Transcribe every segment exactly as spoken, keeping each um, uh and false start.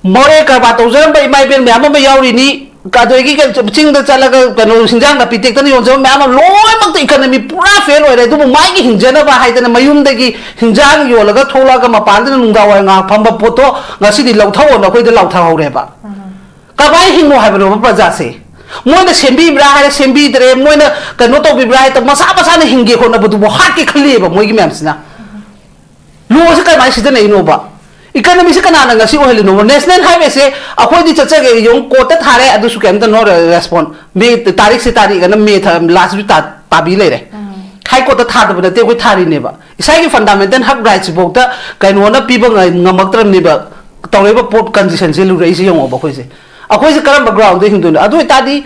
ꯃꯣꯔꯦ ꯀꯔꯕꯥꯔ ꯇꯧꯖꯔꯝꯕ ꯏꯃꯥ ꯏꯕꯦꯟ ꯃꯌꯥꯝ ꯑꯃ ꯌꯥꯎꯔꯤꯅꯤ꯫ ꯑꯗꯒꯤ ꯀꯩꯅꯣ, ꯆꯤꯡꯗ ꯆꯠꯂꯒ ꯀꯩꯅꯣ, ꯍꯤꯟꯖꯥꯡ ꯅꯥꯄꯤ ꯇꯦꯛꯇꯅ ꯌꯣꯟꯖꯕ ꯃꯌꯥꯝ ꯑꯃ, ꯂꯣꯏꯅꯃꯛꯇ ꯏꯀꯅꯃꯤ ꯄꯨꯔꯥ ꯐꯦꯜ ꯑꯣꯏꯔꯦ꯫ ꯑꯗꯨꯕꯨ ꯃꯥꯒꯤ ꯍꯤꯡꯖꯅꯕ ꯍꯥꯏꯗꯅ ꯃꯌꯨꯝꯗꯒꯤ ꯍꯤꯟꯖꯥꯡ ꯌꯣꯜꯂꯒ ꯊꯣꯛꯂꯛꯑꯒ ꯃꯄꯥꯟꯗꯅ ꯅꯨꯡꯗꯥꯡ ꯋꯥꯏꯔꯝ ꯉꯥꯏꯍꯥꯛ ꯐꯝꯕ ꯄꯣꯠꯇꯣ ꯉꯁꯤꯗꯤ ꯂꯧꯊꯧꯑꯣꯅ ꯑꯩꯈꯣꯏꯗ ꯂꯥꯎꯊꯍꯧꯔꯦꯕ꯫ ꯀꯃꯥꯏꯅ ꯍꯤꯡꯉꯣ ꯍꯥꯏꯕꯅꯣꯕ ꯄ꯭ꯔꯖꯥꯁꯦ? ꯃꯣꯏꯅ ꯁꯦꯝꯕꯤꯕ꯭ꯔꯥ ꯍꯥꯏꯔ ꯁꯦꯝꯕꯤꯗ꯭ꯔꯦ, ꯃꯣꯏꯅ ꯀꯩꯅꯣ ꯇꯧꯕꯤꯕ꯭ꯔꯥ ꯍꯥꯏꯔ ꯃꯁꯥ ꯃꯁꯥꯅ ꯍꯤꯡꯒꯦ ꯍꯣꯠꯅꯕꯗꯨꯕꯨ ꯍꯥꯠꯀꯦ ꯈꯜꯂꯤꯑꯕ ꯃꯣꯏꯒꯤ ꯃꯌꯥꯝꯁꯤꯅ꯫ ꯂꯣꯁꯦ ꯀꯃꯥꯏꯅ ꯁꯤꯖꯤꯟꯅꯩꯅꯣꯕ? ꯏꯀꯅꯃꯤꯁꯦ ꯀꯅꯥꯅ ꯉꯁꯤ ꯑꯣꯏꯍꯜꯂꯤꯅꯣꯕ? ꯅꯦꯁꯅꯦꯜ ꯍꯥꯏꯋꯦꯁꯦ ꯑꯩꯈꯣꯏꯗꯤ ꯆꯠꯆꯒꯦ, ꯌꯦꯡꯉꯨ, ꯀꯣꯔꯠꯇ ꯊꯥꯔꯦ, ꯑꯗꯨꯁꯨ ꯀꯩꯝꯇ ꯅꯣ ꯔꯦꯁꯄꯣꯟ꯫ ꯃꯦ ꯇꯥꯔꯤꯛꯁꯦ ꯇꯥꯔꯤꯛ ꯑꯅ ꯃꯦ ꯊꯥ ꯂꯥꯁꯁꯨ ꯇꯥ-, ꯇꯥꯕꯤ ꯂꯩꯔꯦ꯫ ꯍꯥꯏ ꯀꯣꯔꯠꯇ ꯊꯥꯗꯕ ꯅꯠꯇꯦ, ꯑꯩꯈꯣꯏ ꯊꯥꯔꯤꯅꯦꯕ꯫ ꯏꯁꯥꯒꯤ ꯐꯟꯗꯥꯃꯦꯟꯇꯦꯜ ꯍꯛ ꯔꯥꯏꯠꯁꯤꯐꯥꯎꯗ ꯀꯩꯅꯣꯅ ꯄꯤꯕ ꯉ-, ꯉꯝꯃꯛꯇ꯭ꯔꯕꯅꯦꯕ꯫ ꯇꯧꯔꯛꯏꯕ ꯄꯣꯠ ꯀꯟꯗꯤꯁꯟꯁꯦ ꯂꯨꯔꯛꯏꯁꯦ ꯌꯦꯡꯉꯣꯕ ꯑꯩꯈꯣꯏꯁꯦ꯫ ꯑꯩꯈꯣꯏꯁꯦ ꯀꯔꯝꯕ ꯒ꯭ꯔꯥꯎꯟꯗ ꯍꯤꯡꯗꯣꯏꯅꯣ? ꯑꯗꯨ ꯑꯣꯏꯇꯥꯔꯗꯤ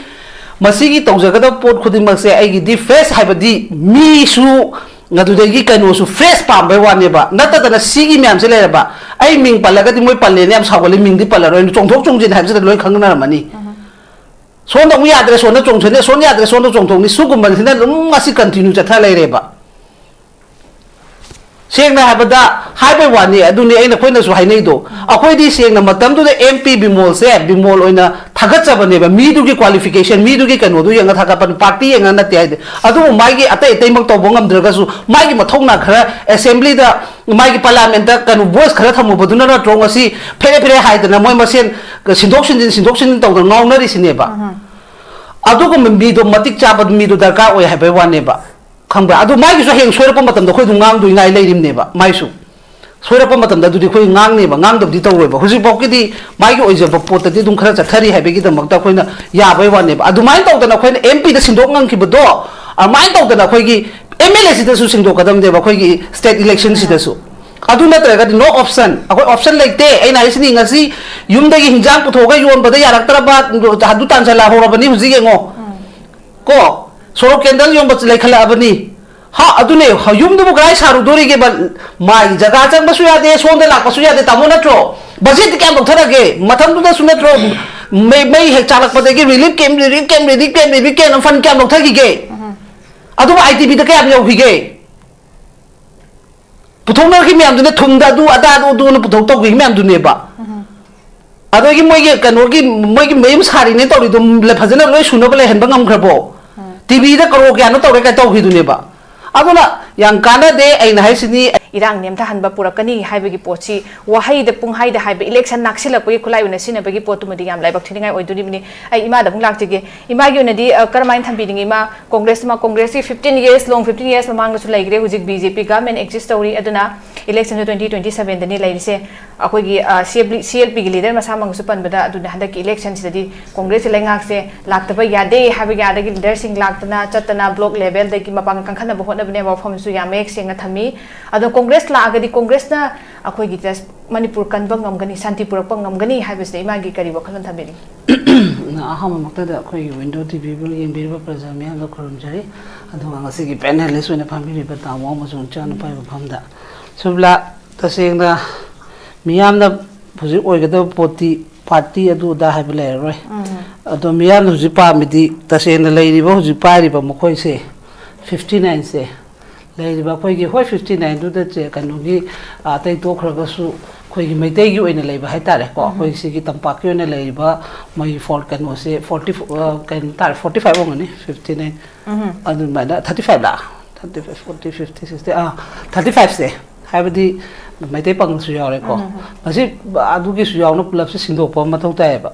ꯃꯁꯤꯒꯤ ꯇꯧꯖꯒꯗꯕ ꯄꯣꯠ ꯈꯨꯗꯤꯡꯃꯛꯁꯦ ꯑꯩꯒꯤꯗꯤ ꯐ꯭ꯔꯦꯁ ꯍꯥꯏꯕꯗꯤ ꯃꯤꯁꯨ ꯑꯗꯨꯗꯒꯤ ꯀꯩꯅꯣꯁꯨ ꯐ꯭ꯔꯦꯁ ꯄꯥꯝꯕꯩ ꯋꯥꯅꯦꯕ, ꯅꯠꯇꯗꯅ ꯁꯤꯒꯤ ꯃꯌꯥꯝꯁꯦ ꯂꯩꯔꯕ꯫ ꯑꯩ ꯃꯤꯡ ꯄꯜꯂꯒꯗꯤ ꯃꯣꯏ ꯄꯜꯂꯦꯅ ꯌꯥꯝ ꯁꯥꯎꯒꯠꯂꯤ, ꯃꯤꯡꯗꯤ ꯄꯜꯂꯔꯣꯏ, ꯆꯣꯡꯊꯣꯛ ꯆꯣꯡꯁꯤꯟ ꯍꯥꯏꯕꯁꯤꯗ ꯂꯣꯏ ꯈꯪꯅꯔꯝꯃꯅꯤ꯫ ꯁꯣꯝꯗ ꯑꯃꯨꯛ ꯌꯥꯗ꯭ꯔꯦ, ꯁꯣꯝꯗ ꯆꯣꯡꯊꯣꯛꯅꯤ, ꯁꯣꯝꯗ ꯌꯥꯗ꯭ꯔꯦ, ꯁꯣꯝꯗ ꯆꯣꯡꯊꯣꯛꯅꯤ, ꯁꯤꯒꯨꯝꯕꯁꯤꯅ ꯑꯗꯨꯝ ꯉꯁꯤ ꯀꯟꯇꯤꯅ꯭ꯌꯨ ꯆꯠꯊ ꯂꯩꯔꯦꯕ꯫ ꯁꯦꯡꯅ ꯍꯥꯏꯕꯗ ꯍꯥꯏꯕꯩ ꯋꯥꯅꯤ, ꯑꯗꯨꯅꯤ ꯑꯩꯅ, ꯑꯩꯈꯣꯏꯅꯁꯨ ꯍꯥꯏꯅꯩꯗꯣ꯫ ꯑꯩꯈꯣꯏꯗꯤ ꯁꯦꯡꯅ ꯃꯇꯝꯗꯨꯗ ꯑꯦꯝ ꯄꯤ ꯕꯤꯃꯣꯜꯁꯦ ꯕꯤꯃꯣꯜ ꯑꯣꯏꯅ ꯊꯥꯒꯠꯆꯕꯅꯦꯕ, ꯃꯤꯗꯨꯒꯤ ꯀ꯭ꯋꯥꯂꯤꯐꯤꯀꯦꯁꯟ, ꯃꯤꯗꯨꯒꯤ ꯀꯩꯅꯣꯗꯨ ꯌꯦꯡꯉ ꯊꯥꯒꯠꯄꯅꯤ, ꯄꯥꯔꯇꯤ ꯌꯦꯡꯉ ꯅꯠꯇꯦ ꯍꯥꯏꯗꯤ꯫ ꯑꯗꯨꯕꯨ ꯃꯥꯒꯤ ꯑꯇꯩ ꯑꯇꯩꯃꯛ ꯇꯧꯕ ꯉꯝꯗ꯭ꯔꯒꯁꯨ ꯃꯥꯒꯤ ꯃꯊꯧꯅꯥ ꯈꯔ ꯑꯦꯁꯦꯝꯕ꯭ꯂꯤꯗ ꯃꯥꯒꯤ ꯄꯥꯔꯂꯤꯌꯥꯃꯦꯟꯠꯇ ꯀꯩꯅꯣ ꯚꯣꯏꯁ ꯈꯔ ꯊꯝꯃꯨꯕꯗꯨꯅ ꯅꯠꯇ꯭ꯔꯣ ꯉꯁꯤ ꯐꯦꯔꯦ ꯐꯦꯔꯦ ꯍꯥꯏꯗꯅ ꯃꯣꯏ ꯃꯁꯦꯟ ꯁꯤꯟꯗꯣꯛ ꯁꯤꯟꯖꯤꯟ, ꯁꯤꯟꯗꯣꯛ ꯁꯤꯟꯖꯤꯟ ꯇꯧꯗꯅ ꯉꯥꯎꯅꯔꯤꯁꯤꯅꯦꯕ꯫ ꯑꯗꯨꯒꯨꯝꯕ ꯃꯤꯗꯣ, ꯃꯇꯤꯛ ꯆꯥꯕ ꯃꯤꯗꯣ ꯗꯔꯀꯥꯔ ꯑꯣꯏ ꯍꯥꯏꯕꯩ ꯋꯥꯅꯦꯕ, ꯈꯪꯕ꯭ꯔꯥ? ꯑꯗꯨ ꯃꯥꯒꯤꯁꯨ ꯍꯌꯦꯡ ꯁꯣꯏꯔꯛꯄ ꯃꯇꯝꯗ ꯑꯩꯈꯣꯏ ꯑꯗꯨꯝ ꯉꯥꯡꯗꯣꯏꯉꯥꯏ ꯂꯩꯔꯤꯕꯅꯦꯕ꯫ ꯃꯥꯏꯁꯨ ꯁꯣꯏꯔꯛꯄ ꯃꯇꯝꯗ ꯑꯗꯨꯗꯤ ꯑꯩꯈꯣꯏ ꯉꯥꯡꯅꯦꯕ, ꯉꯥꯡꯗꯕꯗꯤ ꯇꯧꯔꯣꯏꯕ꯫ ꯍꯧꯖꯤꯛꯐꯥꯎꯒꯤꯗꯤ ꯃꯥꯒꯤ ꯑꯣꯏꯖꯕ ꯄꯣꯠꯇꯗꯤ ꯑꯗꯨꯝ ꯈꯔ ꯆꯠꯊꯔꯤ ꯍꯥꯏꯕꯒꯤꯗꯃꯛꯇ ꯑꯩꯈꯣꯏꯅ ꯌꯥꯕꯩ ꯋꯥꯅꯦꯕ꯫ ꯑꯗꯨꯃꯥꯏꯅ ꯇꯧꯗꯅ ꯑꯩꯈꯣꯏꯅ ꯑꯦꯝ ꯄꯤꯗ ꯁꯤꯟꯗꯣꯛ ꯉꯝꯈꯤꯕꯗꯣ, ꯑꯗꯨꯃꯥꯏꯅ ꯇꯧꯗꯅ ꯑꯩꯈꯣꯏꯒꯤ ꯑꯦꯝ ꯑꯦꯜ ꯑꯦꯁꯤꯗꯁꯨ ꯁꯤꯟꯗꯣꯛꯀꯗꯕꯅꯦꯕ, ꯑꯩꯈꯣꯏꯒꯤ ꯁ꯭ꯇꯦꯠ ꯏꯂꯦꯛꯁꯟꯁꯤꯗꯁꯨ꯫ ꯑꯗꯨ ꯅꯠꯇ꯭ꯔꯒꯗꯤ no option, ꯑꯩꯈꯣꯏ ꯑꯣꯞꯁꯟ ꯂꯩꯇꯦ꯫ ꯑꯩꯅ ꯍꯥꯏꯁꯤꯅꯤ, ꯉꯁꯤ ꯌꯨꯝꯗꯒꯤ ꯍꯤꯟꯖꯥꯡ ꯄꯨꯊꯣꯛꯑꯒ ꯌꯣꯟꯕꯗ ꯌꯥꯔꯛꯇ꯭ꯔꯕ ꯑꯗꯨ ꯇꯥꯟꯁꯤꯜꯂꯛꯍꯧꯔꯕꯅꯤ ꯍꯧꯖꯤꯛ ꯌꯦꯡꯉꯣ꯫ ꯀꯣ, ꯁꯣꯔꯣꯛ ꯀꯦꯟꯗꯜ ꯌꯣꯟꯕ ꯂꯩꯈꯠꯂꯛꯑꯕꯅꯤ꯫ ꯍꯥ, ꯑꯗꯨꯅꯦ, ꯌꯨꯝꯗꯨꯕꯨ ꯀꯗꯥꯏ ꯁꯥꯔꯨꯗꯣꯔꯤꯒꯦꯕ? ꯃꯥꯒꯤ ꯖꯒꯥ ꯆꯪꯕꯁꯨ ꯌꯥꯗꯦ, ꯁꯣꯝꯗ ꯂꯥꯛꯄꯁꯨ ꯌꯥꯗꯦ, ꯇꯥꯃꯣ ꯅꯠꯇ꯭ꯔꯣ? ꯕꯖꯦꯠꯇꯤ ꯀꯌꯥꯝ ꯂꯧꯊꯔꯒꯦ? ꯃꯊꯪꯗꯨꯗꯁꯨ ꯅꯠꯇ꯭ꯔꯣ, ꯃꯩ, ꯃꯩ ꯍꯦꯛ ꯆꯥꯛꯂꯛꯄꯗꯒꯤ relief camp, relief camp, relief camp, relief camp ꯐꯟ ꯀꯌꯥꯝ ꯂꯧꯊꯈꯤꯒꯦ? ꯑꯗꯨꯕꯨ ꯑꯥꯏ ꯇꯤ ꯕꯤꯗ ꯀꯌꯥꯝ ꯌꯧꯈꯤꯒꯦ? ꯄꯨꯊꯣꯛꯅꯔꯛꯈꯤ ꯃꯌꯥꯝꯗꯨꯅ ꯊꯨꯝꯗ ꯑꯗꯨ ꯑꯗꯥ ꯑꯗꯨ ꯑꯗꯨꯅ ꯄꯨꯊꯣꯛ ꯇꯧꯈꯤ ꯃꯌꯥꯝꯗꯨꯅꯦꯕ꯫ ꯑꯗꯒꯤ ꯃꯣꯏꯒꯤ ꯀꯩꯅꯣꯒꯤ, ꯃꯣꯏꯒꯤ ꯃꯌꯨꯝ ꯁꯥꯔꯤꯅꯦ ꯇꯧꯔꯤꯗꯣ ꯐꯖꯅ ꯂꯣꯏ ꯁꯨꯅꯕ ꯂꯩꯍꯟꯕ ꯉꯝꯈ꯭ꯔꯕꯣ? ꯇꯤꯚꯤꯗ ꯀꯔꯣꯔ ꯀꯌꯥꯅꯣ ꯇꯧꯔꯦ ꯀꯥꯏ ꯇꯧꯈꯤꯗꯨꯅꯦꯕ꯫ ꯑꯗꯨꯅ ꯌꯥꯝ ꯀꯥꯟꯅꯗꯦ꯫ ꯑꯩꯅ ꯍꯥꯏꯁꯤꯅꯤ꯫ ꯏꯔꯥꯡ ꯅꯦꯝꯊꯍꯟꯕ ꯄꯨꯔꯛꯀꯅꯤ ꯍꯥꯏꯕꯒꯤ ꯄꯣꯠꯁꯤ ꯋꯥꯍꯩꯗ, ꯄꯨꯡꯍꯥꯏꯗ ꯍꯥꯏꯕ, ꯏꯂꯦꯛꯁꯟ ꯅꯛꯁꯤꯜꯂꯛꯄꯒꯤ ꯈꯨꯠꯂꯥꯏ ꯑꯣꯏꯅ ꯁꯤꯖꯤꯟꯅꯕꯒꯤ ꯄꯣꯠꯇꯨꯃꯗꯤ ꯌꯥꯝ ꯂꯥꯏꯕꯛ ꯊꯤꯅꯤꯡꯉꯥꯏ ꯑꯣꯏꯗꯣꯔꯤꯕꯅꯤ꯫ ꯑꯩ ꯏꯃꯥꯗ ꯑꯃꯨꯛ ꯂꯥꯛꯆꯒꯦ꯫ ꯏꯃꯥꯒꯤ ꯑꯣꯏꯅꯗꯤ, ꯑ, ꯀꯔꯝꯍꯥꯏꯅ ꯊꯝꯕꯤꯅꯤꯡꯉꯤ? ꯏꯃꯥ, ꯀꯣꯡꯒ꯭ꯔꯦꯁ, ꯏꯃꯥ, ꯀꯣꯡꯒ꯭ꯔꯦꯁꯀꯤ fifteen years, long fifteen years ꯃꯃꯥꯡꯗꯁꯨ ꯂꯩꯈ꯭ꯔꯦ, ꯍꯧꯖꯤꯛ BJP government exist ꯇꯧꯔꯤ꯫ ꯑꯗꯨꯅ election ꯁꯨ twenty twenty seven ꯗꯅꯤ ꯂꯩꯔꯤꯁꯦ꯫ ꯑꯩꯈꯣꯏꯒꯤ, ꯑ, CLP, CLP ꯒꯤ leader ꯃꯁꯥꯃꯛꯅꯁꯨ ꯄꯟꯕꯗ, ꯑꯗꯨꯅ ꯍꯟꯗꯛꯀꯤ election ꯁꯤꯗꯗꯤ ꯀꯣꯡꯒ꯭ꯔꯦꯁꯀꯤ ꯂꯩꯉꯥꯛꯁꯦ ꯂꯥꯛꯇꯕ ꯌꯥꯗꯦ ꯍꯥꯏꯕꯒꯤ ꯑꯥꯗꯒꯤ leader ꯁꯤꯡ ꯂꯥꯛꯇꯅ ꯆꯠꯇꯅ block level ꯗꯒꯤ ꯃꯄꯥꯡꯒꯜ ꯀꯟꯈꯠꯅꯕ ꯍꯣꯠꯅꯕꯅꯦ, ꯋꯥꯐꯝꯁꯨ ꯌꯥꯝ ꯃꯌꯦꯛ ꯁꯦꯡꯅ ꯊꯝꯃꯤ꯫ ꯑꯗꯣ ꯀꯣꯡꯒ꯭ꯔꯦꯁ ꯂꯥꯛꯑꯒꯗꯤ ꯀꯣꯡꯒ꯭ꯔꯦꯁꯅ ꯑꯩꯈꯣꯏꯒꯤ just ꯃꯅꯤꯄꯨꯔ ꯀꯟꯕ ꯉꯝꯒꯅꯤ, ꯁꯥꯟꯇꯤ ꯄꯨꯔꯛꯄ ꯉꯝꯒꯅꯤ ꯍꯥꯏꯕꯁꯤꯗ ꯏꯃꯥꯒꯤ ꯀꯔꯤ ꯋꯥꯈꯜꯂꯣꯟ ꯊꯝꯕꯤꯅꯤꯡꯉꯤ? ꯑꯍꯥꯟꯕꯃꯛꯇꯗ ꯑꯩꯈꯣꯏꯒꯤ Window TV ꯕꯨ ꯌꯦꯡꯕꯤꯔꯤꯕ ꯄ꯭ꯔꯖꯥ ꯃꯤꯌꯥꯝꯗ ꯈꯨꯔꯨꯝꯖꯔꯤ꯫ ꯑꯗꯨꯒ ꯉꯁꯤꯒꯤ panelist ꯑꯣꯏꯅ ꯐꯝꯕꯤꯔꯤꯕ ꯇꯥꯃꯣ ꯑꯃꯁꯨꯡ ꯏꯆꯥꯅꯨꯄꯥꯒꯤ ꯃꯐꯝꯗ, ꯁꯨꯕꯂꯥ, ꯇꯁꯦꯡꯅ ꯃꯤꯌꯥꯝꯅ ꯍꯧꯖꯤꯛ ꯑꯣꯏꯒꯗꯕ ꯄꯣꯠꯇꯤ party ꯑꯗꯨ ꯑꯗꯥ ꯍꯥꯏꯕ ꯂꯩꯔꯔꯣꯏ꯫ ꯑꯗꯣ ꯃꯤꯌꯥꯝꯅ ꯍꯧꯖꯤꯛ ꯄꯥꯝꯃꯤꯗꯤ ꯇꯁꯦꯡꯅ ꯂꯩꯔꯤꯕ, ꯍꯧꯖꯤꯛ ꯄꯥꯏꯔꯤꯕ ꯃꯈꯣꯏꯁꯦ, fifty nine ꯁꯦ, ꯂꯩꯔꯤꯕ ꯑꯩꯈꯣꯏꯒꯤ, ꯍꯣꯏ, fifty nine ꯗꯨꯗ ꯆꯦ-, ꯀꯩꯅꯣꯒꯤ, ꯑ, ꯑꯇꯩ ꯇꯣꯛꯈ꯭ꯔꯒꯁꯨ ꯑꯩꯈꯣꯏꯒꯤ ꯃꯩꯇꯩꯒꯤ ꯑꯣꯏꯅ ꯂꯩꯕ ꯍꯥꯏꯇꯥꯔꯦꯀꯣ, ꯑꯩꯈꯣꯏ ꯁꯤꯒꯤ ꯇꯝꯄꯥꯛꯀꯤ ꯑꯣꯏꯅ ꯂꯩꯔꯤꯕ ꯃꯣꯏꯒꯤ ꯐꯣꯔ ꯀꯩꯅꯣꯁꯦ, forty, ꯑ, ꯀꯩꯅꯣ ꯇꯥꯔꯦ, forty five ꯑꯣꯏꯔꯝꯒꯅꯤ, fifty nine, ꯑꯗꯨꯃꯥꯏꯅ, thirty five ꯂꯥ? Thirty five, forty, fifty, sixty, ꯑꯥ, thirty five ꯁꯦ, ꯍꯥꯏꯕꯗꯤ ꯃꯩꯇꯩ ꯄꯥꯉꯜꯁꯨ ꯌꯥꯎꯔꯦꯀꯣ꯫ ꯃꯁꯤ ꯑꯗꯨꯒꯤꯁꯨ ꯌꯥꯎꯅ ꯄꯨꯂꯞꯁꯦ ꯁꯤꯟꯗꯣꯛꯄ ꯑꯃ ꯃꯊꯧ ꯇꯥꯏꯌꯦꯕ꯫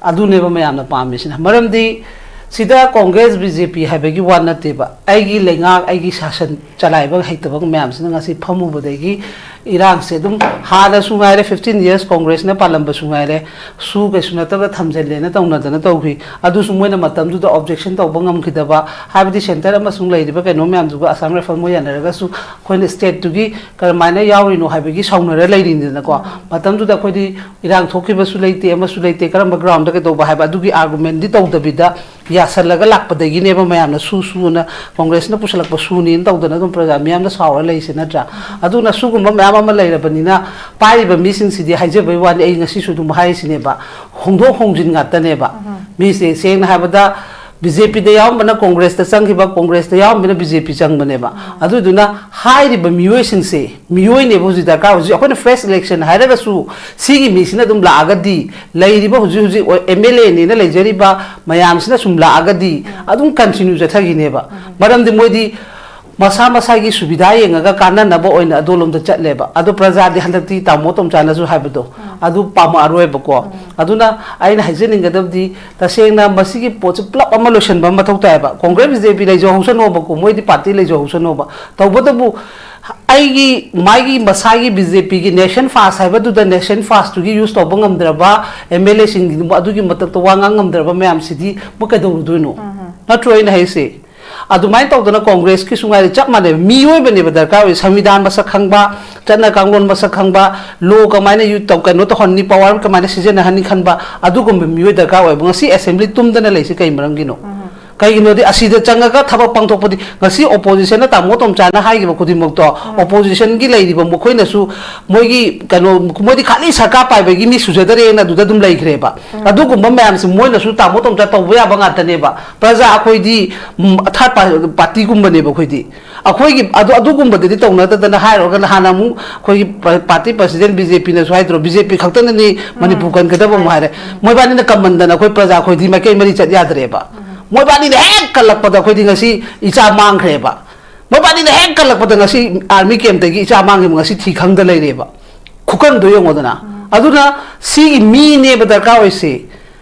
ꯑꯗꯨꯅꯦꯕ ꯃꯌꯥꯝꯅ ꯄꯥꯝꯃꯤꯁꯤꯅ꯫ ꯃꯔꯝꯗꯤ ꯁꯤꯗ ꯀꯣꯡꯒ꯭ꯔꯦꯁ, BJP ꯍꯥꯏꯕꯒꯤ ꯋꯥ ꯅꯠꯇꯦꯕ꯫ ꯑꯩꯒꯤ ꯂꯩꯉꯥꯛ, ꯑꯩꯒꯤ ꯁꯥꯁꯟ ꯆꯂꯥꯏꯕ ꯍꯩꯇꯕ ꯃꯌꯥꯝꯁꯤꯅ ꯉꯁꯤ ꯐꯝꯃꯨꯕꯗꯒꯤ ꯏꯔꯥꯡꯁꯦ ꯑꯗꯨꯝ, ꯍꯥꯟꯅꯁꯨ ꯉꯥꯏꯔꯦ, fifteen years ꯀꯣꯡꯒ꯭ꯔꯦꯁꯅ ꯄꯥꯜꯂꯝꯕꯁꯨ ꯉꯥꯏꯔꯦ, ꯁꯨ ꯀꯩꯁꯨ ꯅꯠꯇꯕ ꯊꯝꯖꯤꯜꯂꯦꯅ ꯇꯧꯅꯗꯅ ꯇꯧꯈꯤ꯫ ꯑꯗꯨꯁꯨ ꯃꯣꯏꯅ ꯃꯇꯝꯗꯨꯗ objection ꯇꯧꯕ ꯉꯝꯈꯤꯗꯕ, ꯍꯥꯏꯕꯗꯤ centre ꯑꯃꯁꯨꯡ ꯂꯩꯔꯤꯕ ꯀꯩꯅꯣ ꯃꯌꯥꯝꯗꯨꯒ, Assam Rifles ꯃꯣꯏ ꯌꯥꯅꯔꯒꯁꯨ ꯑꯩꯈꯣꯏꯅ state ꯇꯨꯒꯤ ꯀꯔꯝꯍꯥꯏꯅ ꯌꯥꯎꯔꯤꯅꯣ ꯍꯥꯏꯕꯒꯤ ꯁꯥꯎꯅꯔ ꯂꯩꯔꯤꯅꯤꯗꯅꯀꯣ꯫ ꯃꯇꯝꯗꯨꯗ ꯑꯩꯈꯣꯏꯗꯤ ꯏꯔꯥꯡ ꯊꯣꯛꯈꯤꯕꯁꯨ ꯂꯩꯇꯦ, ꯑꯃꯁꯨ ꯂꯩꯇꯦ, ꯀꯔꯝꯕ ground ꯀꯩꯗꯧꯕ ꯍꯥꯏꯕ ꯑꯗꯨꯒꯤ argument ꯗꯤ ꯇꯧꯗꯕꯤꯗ, ꯌꯥꯁꯜꯂꯒ ꯂꯥꯛꯄꯗꯒꯤꯅꯦꯕ ꯃꯌꯥꯝꯅ ꯁꯨ ꯁꯨꯅ ꯀꯣꯡꯒ꯭ꯔꯦꯁꯅ ꯄꯨꯁꯜꯂꯛꯄ ꯁꯨꯅꯦꯅ ꯇꯧꯗꯅ ꯑꯗꯨꯝ ꯄ꯭ꯔꯖꯥ ꯃꯤꯌꯥꯝꯅ ꯁꯥꯎꯔ ꯂꯩꯁꯦ, ꯅꯠꯇ꯭ꯔꯥ? ꯑꯗꯨꯅ ꯁꯨꯒꯨꯝꯕ ꯃꯌꯥꯝ ꯑꯃ ꯂꯩꯔꯕꯅꯤꯅ, ꯄꯥꯏꯔꯤꯕ ꯃꯤꯁꯤꯡꯁꯤꯗꯤ, ꯍꯥꯏꯖꯕꯩ ꯋꯥꯅꯤ, ꯑꯩ ꯉꯁꯤꯁꯨ ꯑꯗꯨꯝ ꯍꯥꯏꯔꯤꯁꯤꯅꯦꯕ, ꯍꯣꯡꯗꯣꯛ ꯍꯣꯡꯖꯤꯟ ꯉꯥꯛꯇꯅꯦꯕ꯫ ꯃꯤꯁꯦ ꯁꯦꯡꯅ ꯍꯥꯏꯕꯗ, ꯕꯤ ꯖꯦ ꯄꯤꯗ ꯌꯥꯎꯔꯝꯕꯅ ꯀꯣꯡꯒ꯭ꯔꯦꯁꯇ ꯆꯪꯈꯤꯕ, ꯀꯣꯡꯒ꯭ꯔꯦꯁꯇ ꯌꯥꯎꯔꯝꯕꯅ ꯕꯤ ꯖꯦ ꯄꯤ ꯆꯪꯕꯅꯦꯕ꯫ ꯑꯗꯨꯗꯨꯅ ꯍꯥꯏꯔꯤꯕ ꯃꯤꯑꯣꯏꯁꯤꯡꯁꯦ, ꯃꯤꯑꯣꯏꯅꯦꯕ ꯍꯧꯖꯤꯛ ꯗꯔꯀꯥꯔ꯫ ꯍꯧꯖꯤꯛ ꯑꯩꯈꯣꯏꯅ ꯐ꯭ꯔꯦꯁ ꯏꯂꯦꯛꯁꯟ ꯍꯥꯏꯔꯒꯁꯨ ꯁꯤꯒꯤ ꯃꯤꯁꯤꯅ ꯑꯗꯨꯝ ꯂꯥꯛꯑꯒꯗꯤ, ꯂꯩꯔꯤꯕ ꯍꯧꯖꯤꯛ ꯍꯧꯖꯤꯛ ꯑꯦꯝ ꯑꯦꯜ ꯑꯦꯅꯦꯅ ꯂꯩꯖꯔꯤꯕ ꯃꯌꯥꯝꯁꯤꯅ ꯁꯨꯝ ꯂꯥꯛꯑꯒꯗꯤ ꯑꯗꯨꯝ ꯀꯟꯇꯤꯅ꯭ꯌꯨ ꯆꯠꯊꯈꯤꯅꯦꯕ꯫ ꯃꯔꯝꯗꯤ ꯃꯣꯏꯗꯤ ꯃꯁꯥ ꯃꯁꯥꯒꯤ ꯁꯨꯕꯤꯙꯥ ꯌꯦꯡꯉꯒ ꯀꯥꯟꯅꯅꯕ ꯑꯣꯏꯅ ꯑꯗꯣꯂꯣꯝꯗ ꯆꯠꯂꯦꯕ꯫ ꯑꯗꯣ ꯄ꯭ꯔꯖꯥꯗꯤ ꯍꯟꯗꯛꯇꯤ ꯇꯥꯃꯣ ꯇꯣꯝꯆꯥꯅꯁꯨ ꯍꯥꯏꯕꯗꯣ ꯑꯗꯨ ꯄꯥꯝꯃꯛꯑꯔꯣꯏꯕꯀꯣ꯫ ꯑꯗꯨꯅ ꯑꯩꯅ ꯍꯥꯏꯖꯅꯤꯡꯒꯗꯕꯗꯤ, ꯇꯁꯦꯡꯅ ꯃꯁꯤꯒꯤ ꯄꯣꯠꯁꯤ ꯄꯨꯂꯞ ꯑꯃ ꯂꯣꯏꯁꯤꯟꯕ ꯑꯃ ꯃꯊꯧ ꯇꯥꯏꯌꯦꯕ꯫ ꯀꯣꯡꯒ꯭ꯔꯦꯁ ꯕꯤ ꯖꯦ ꯄꯤ ꯂꯩꯖꯍꯧꯁꯅꯣꯕꯀꯣ, ꯃꯣꯏꯗꯤ ꯄꯥꯔꯇꯤ ꯂꯩꯖꯍꯧꯁꯅꯣꯕ꯫ ꯇꯧꯕꯇꯕꯨ ꯑꯩꯒꯤ ꯃꯥꯒꯤ ꯃꯁꯥꯒꯤ ꯕꯤ ꯖꯦ ꯄꯤꯒꯤ ꯅꯦꯁꯟ ꯐꯥꯁ ꯍꯥꯏꯕꯗꯨꯗ ꯅꯦꯁꯟ ꯐꯥꯁꯇꯨꯒꯤ ꯌꯨꯁ ꯇꯧꯕ ꯉꯝꯗ꯭ꯔꯕ ꯑꯦꯝ ꯑꯦꯜ ꯑꯦꯁꯤꯡꯒꯤ ꯑꯗꯨꯒꯤ ꯃꯊꯛꯇ ꯋꯥ ꯉꯥꯡ ꯉꯝꯗ꯭ꯔꯕ ꯃꯌꯥꯝꯁꯤꯗꯤ ꯃꯣꯏ ꯀꯩꯗꯧꯔꯨꯗꯣꯏꯅꯣ? ꯅꯠꯇ꯭ꯔꯣ ꯑꯩꯅ ꯍꯥꯏꯁꯦ? ꯑꯗꯨꯃꯥꯏꯅ ꯇꯧꯗꯅ ꯀꯣꯡꯒ꯭ꯔꯦꯁꯀꯤꯁꯨ ꯉꯥꯏꯔꯦ, ꯆꯞ ꯃꯥꯟꯅꯩ, ꯃꯤꯑꯣꯏꯕꯅꯦꯕ ꯗꯔꯀꯥꯔ ꯑꯣꯏ꯫ ꯁꯪꯕꯤꯙꯥꯟ ꯃꯁꯛ ꯈꯪꯕ, ꯆꯠꯅ ꯀꯥꯡꯂꯣꯟ ꯃꯁꯛ ꯈꯪꯕ, ꯂꯣ ꯀꯃꯥꯏꯅ ꯌꯨ-, ꯇꯧ-, ꯀꯩꯅꯣ ꯇꯧꯍꯟꯅꯤ, ꯄꯋꯥꯔ ꯀꯃꯥꯏꯅ ꯁꯤꯖꯤꯟꯅꯍꯟꯅꯤ ꯈꯟꯕ ꯑꯗꯨꯒꯨꯝꯕ ꯃꯤꯑꯣꯏ ꯗꯔꯀꯥꯔ ꯑꯣꯏꯕ꯫ ꯉꯁꯤ ꯑꯦꯁꯦꯝꯕ꯭ꯂꯤ ꯇꯨꯝꯗꯅ ꯂꯩꯁꯤ ꯀꯩ ꯃꯔꯝꯒꯤꯅꯣ? ꯀꯩꯒꯤꯅꯣꯗꯤ ꯑꯁꯤꯗ ꯆꯪꯉꯒ ꯊꯕꯛ ꯄꯥꯡꯊꯣꯛꯄꯗꯤ, ꯉꯁꯤ ꯑꯣꯄꯣꯖꯤꯁꯟꯅ ꯇꯥꯃꯣ ꯇꯣꯝꯆꯥꯅ ꯍꯥꯏꯈꯤꯕ ꯈꯨꯗꯤꯡꯃꯛꯇꯣ, ꯑꯣꯄꯣꯖꯤꯁꯟꯒꯤ ꯂꯩꯔꯤꯕ ꯃꯈꯣꯏꯅꯁꯨ ꯃꯣꯏꯒꯤ ꯀꯩꯅꯣ, ꯃꯣꯏꯗꯤ ꯈꯥꯂꯤ ꯁꯔꯀꯥꯔ ꯄꯥꯏꯕꯒꯤ ꯃꯤ ꯁꯨꯖꯗꯔꯦꯅ ꯑꯗꯨꯗ ꯑꯗꯨꯝ ꯂꯩꯈ꯭ꯔꯦꯕ꯫ ꯑꯗꯨꯒꯨꯝꯕ ꯃꯌꯥꯝꯁꯦ ꯃꯣꯏꯅꯁꯨ ꯇꯥꯃꯣ ꯇꯣꯝꯆꯥ ꯇꯧꯕ ꯌꯥꯕ ꯉꯥꯛꯇꯅꯦꯕ꯫ ꯄ꯭ꯔꯖꯥ ꯑꯩꯈꯣꯏꯗꯤ, ꯎꯝ, ꯊꯥꯔꯠ ꯄꯥꯔꯇꯤꯒꯨꯝꯕꯅꯦꯕ ꯑꯩꯈꯣꯏꯗꯤ꯫ ꯑꯩꯈꯣꯏꯒꯤ ꯑꯗꯨ, ꯑꯗꯨꯒꯨꯝꯕꯗꯨꯗꯤ ꯇꯧꯅꯗꯗꯅ ꯍꯥꯏꯔꯨꯔꯒ ꯅꯍꯥꯟ ꯑꯃꯨꯛ ꯑꯩꯈꯣꯏꯒꯤ ꯄ-, ꯄꯥꯔꯇꯤ ꯄ꯭ꯔꯁꯤꯗꯦꯟ ꯕꯤ ꯖꯦ ꯄꯤꯅꯁꯨ ꯍꯥꯏꯗ꯭ꯔꯣ, ꯕꯤ ꯖꯦ ꯄꯤ ꯈꯛꯇꯅꯅꯤ ꯃꯅꯤꯄꯨꯔ ꯀꯟꯒꯗꯕ ꯑꯃꯨꯛ ꯍꯥꯏꯔꯦ꯫ ꯃꯣꯏꯕꯥꯅꯤꯅ ꯀꯝꯃꯟꯗꯅ ꯑꯩꯈꯣꯏ ꯄ꯭ꯔꯖꯥ ꯑꯩꯈꯣꯏꯗꯤ ꯃꯥꯏꯀꯩ ꯃꯔꯤ ꯆꯠ ꯌꯥꯗ꯭ꯔꯦꯕ꯫ ꯃꯣꯏꯕꯥꯅꯤꯅ ꯍꯦꯛ ꯀꯜꯂꯛꯄꯗ ꯑꯩꯈꯣꯏꯗꯤ ꯉꯁꯤ ꯏꯆꯥ ꯃꯥꯡꯈ꯭ꯔꯦꯕ꯫ ꯃꯣꯏꯕꯥꯅꯤꯅ ꯍꯦꯛ ꯀꯜꯂꯛꯄꯗ ꯉꯁꯤ ꯑꯥꯔꯃꯤ ꯀꯦꯝꯞꯇꯒꯤ ꯏꯆꯥ ꯃꯥꯡꯈꯤꯕ ꯉꯁꯤ ꯊꯤ ꯈꯪꯗ ꯂꯩꯔꯦꯕ꯫ ꯈꯨꯀꯟꯗꯣ ꯌꯦꯡꯉꯣꯗꯅ꯫ ꯑꯗꯨꯅ ꯁꯤꯒꯤ ꯃꯤꯅꯦꯕ ꯗꯔꯀꯥꯔ ꯑꯣꯏꯁꯦ꯫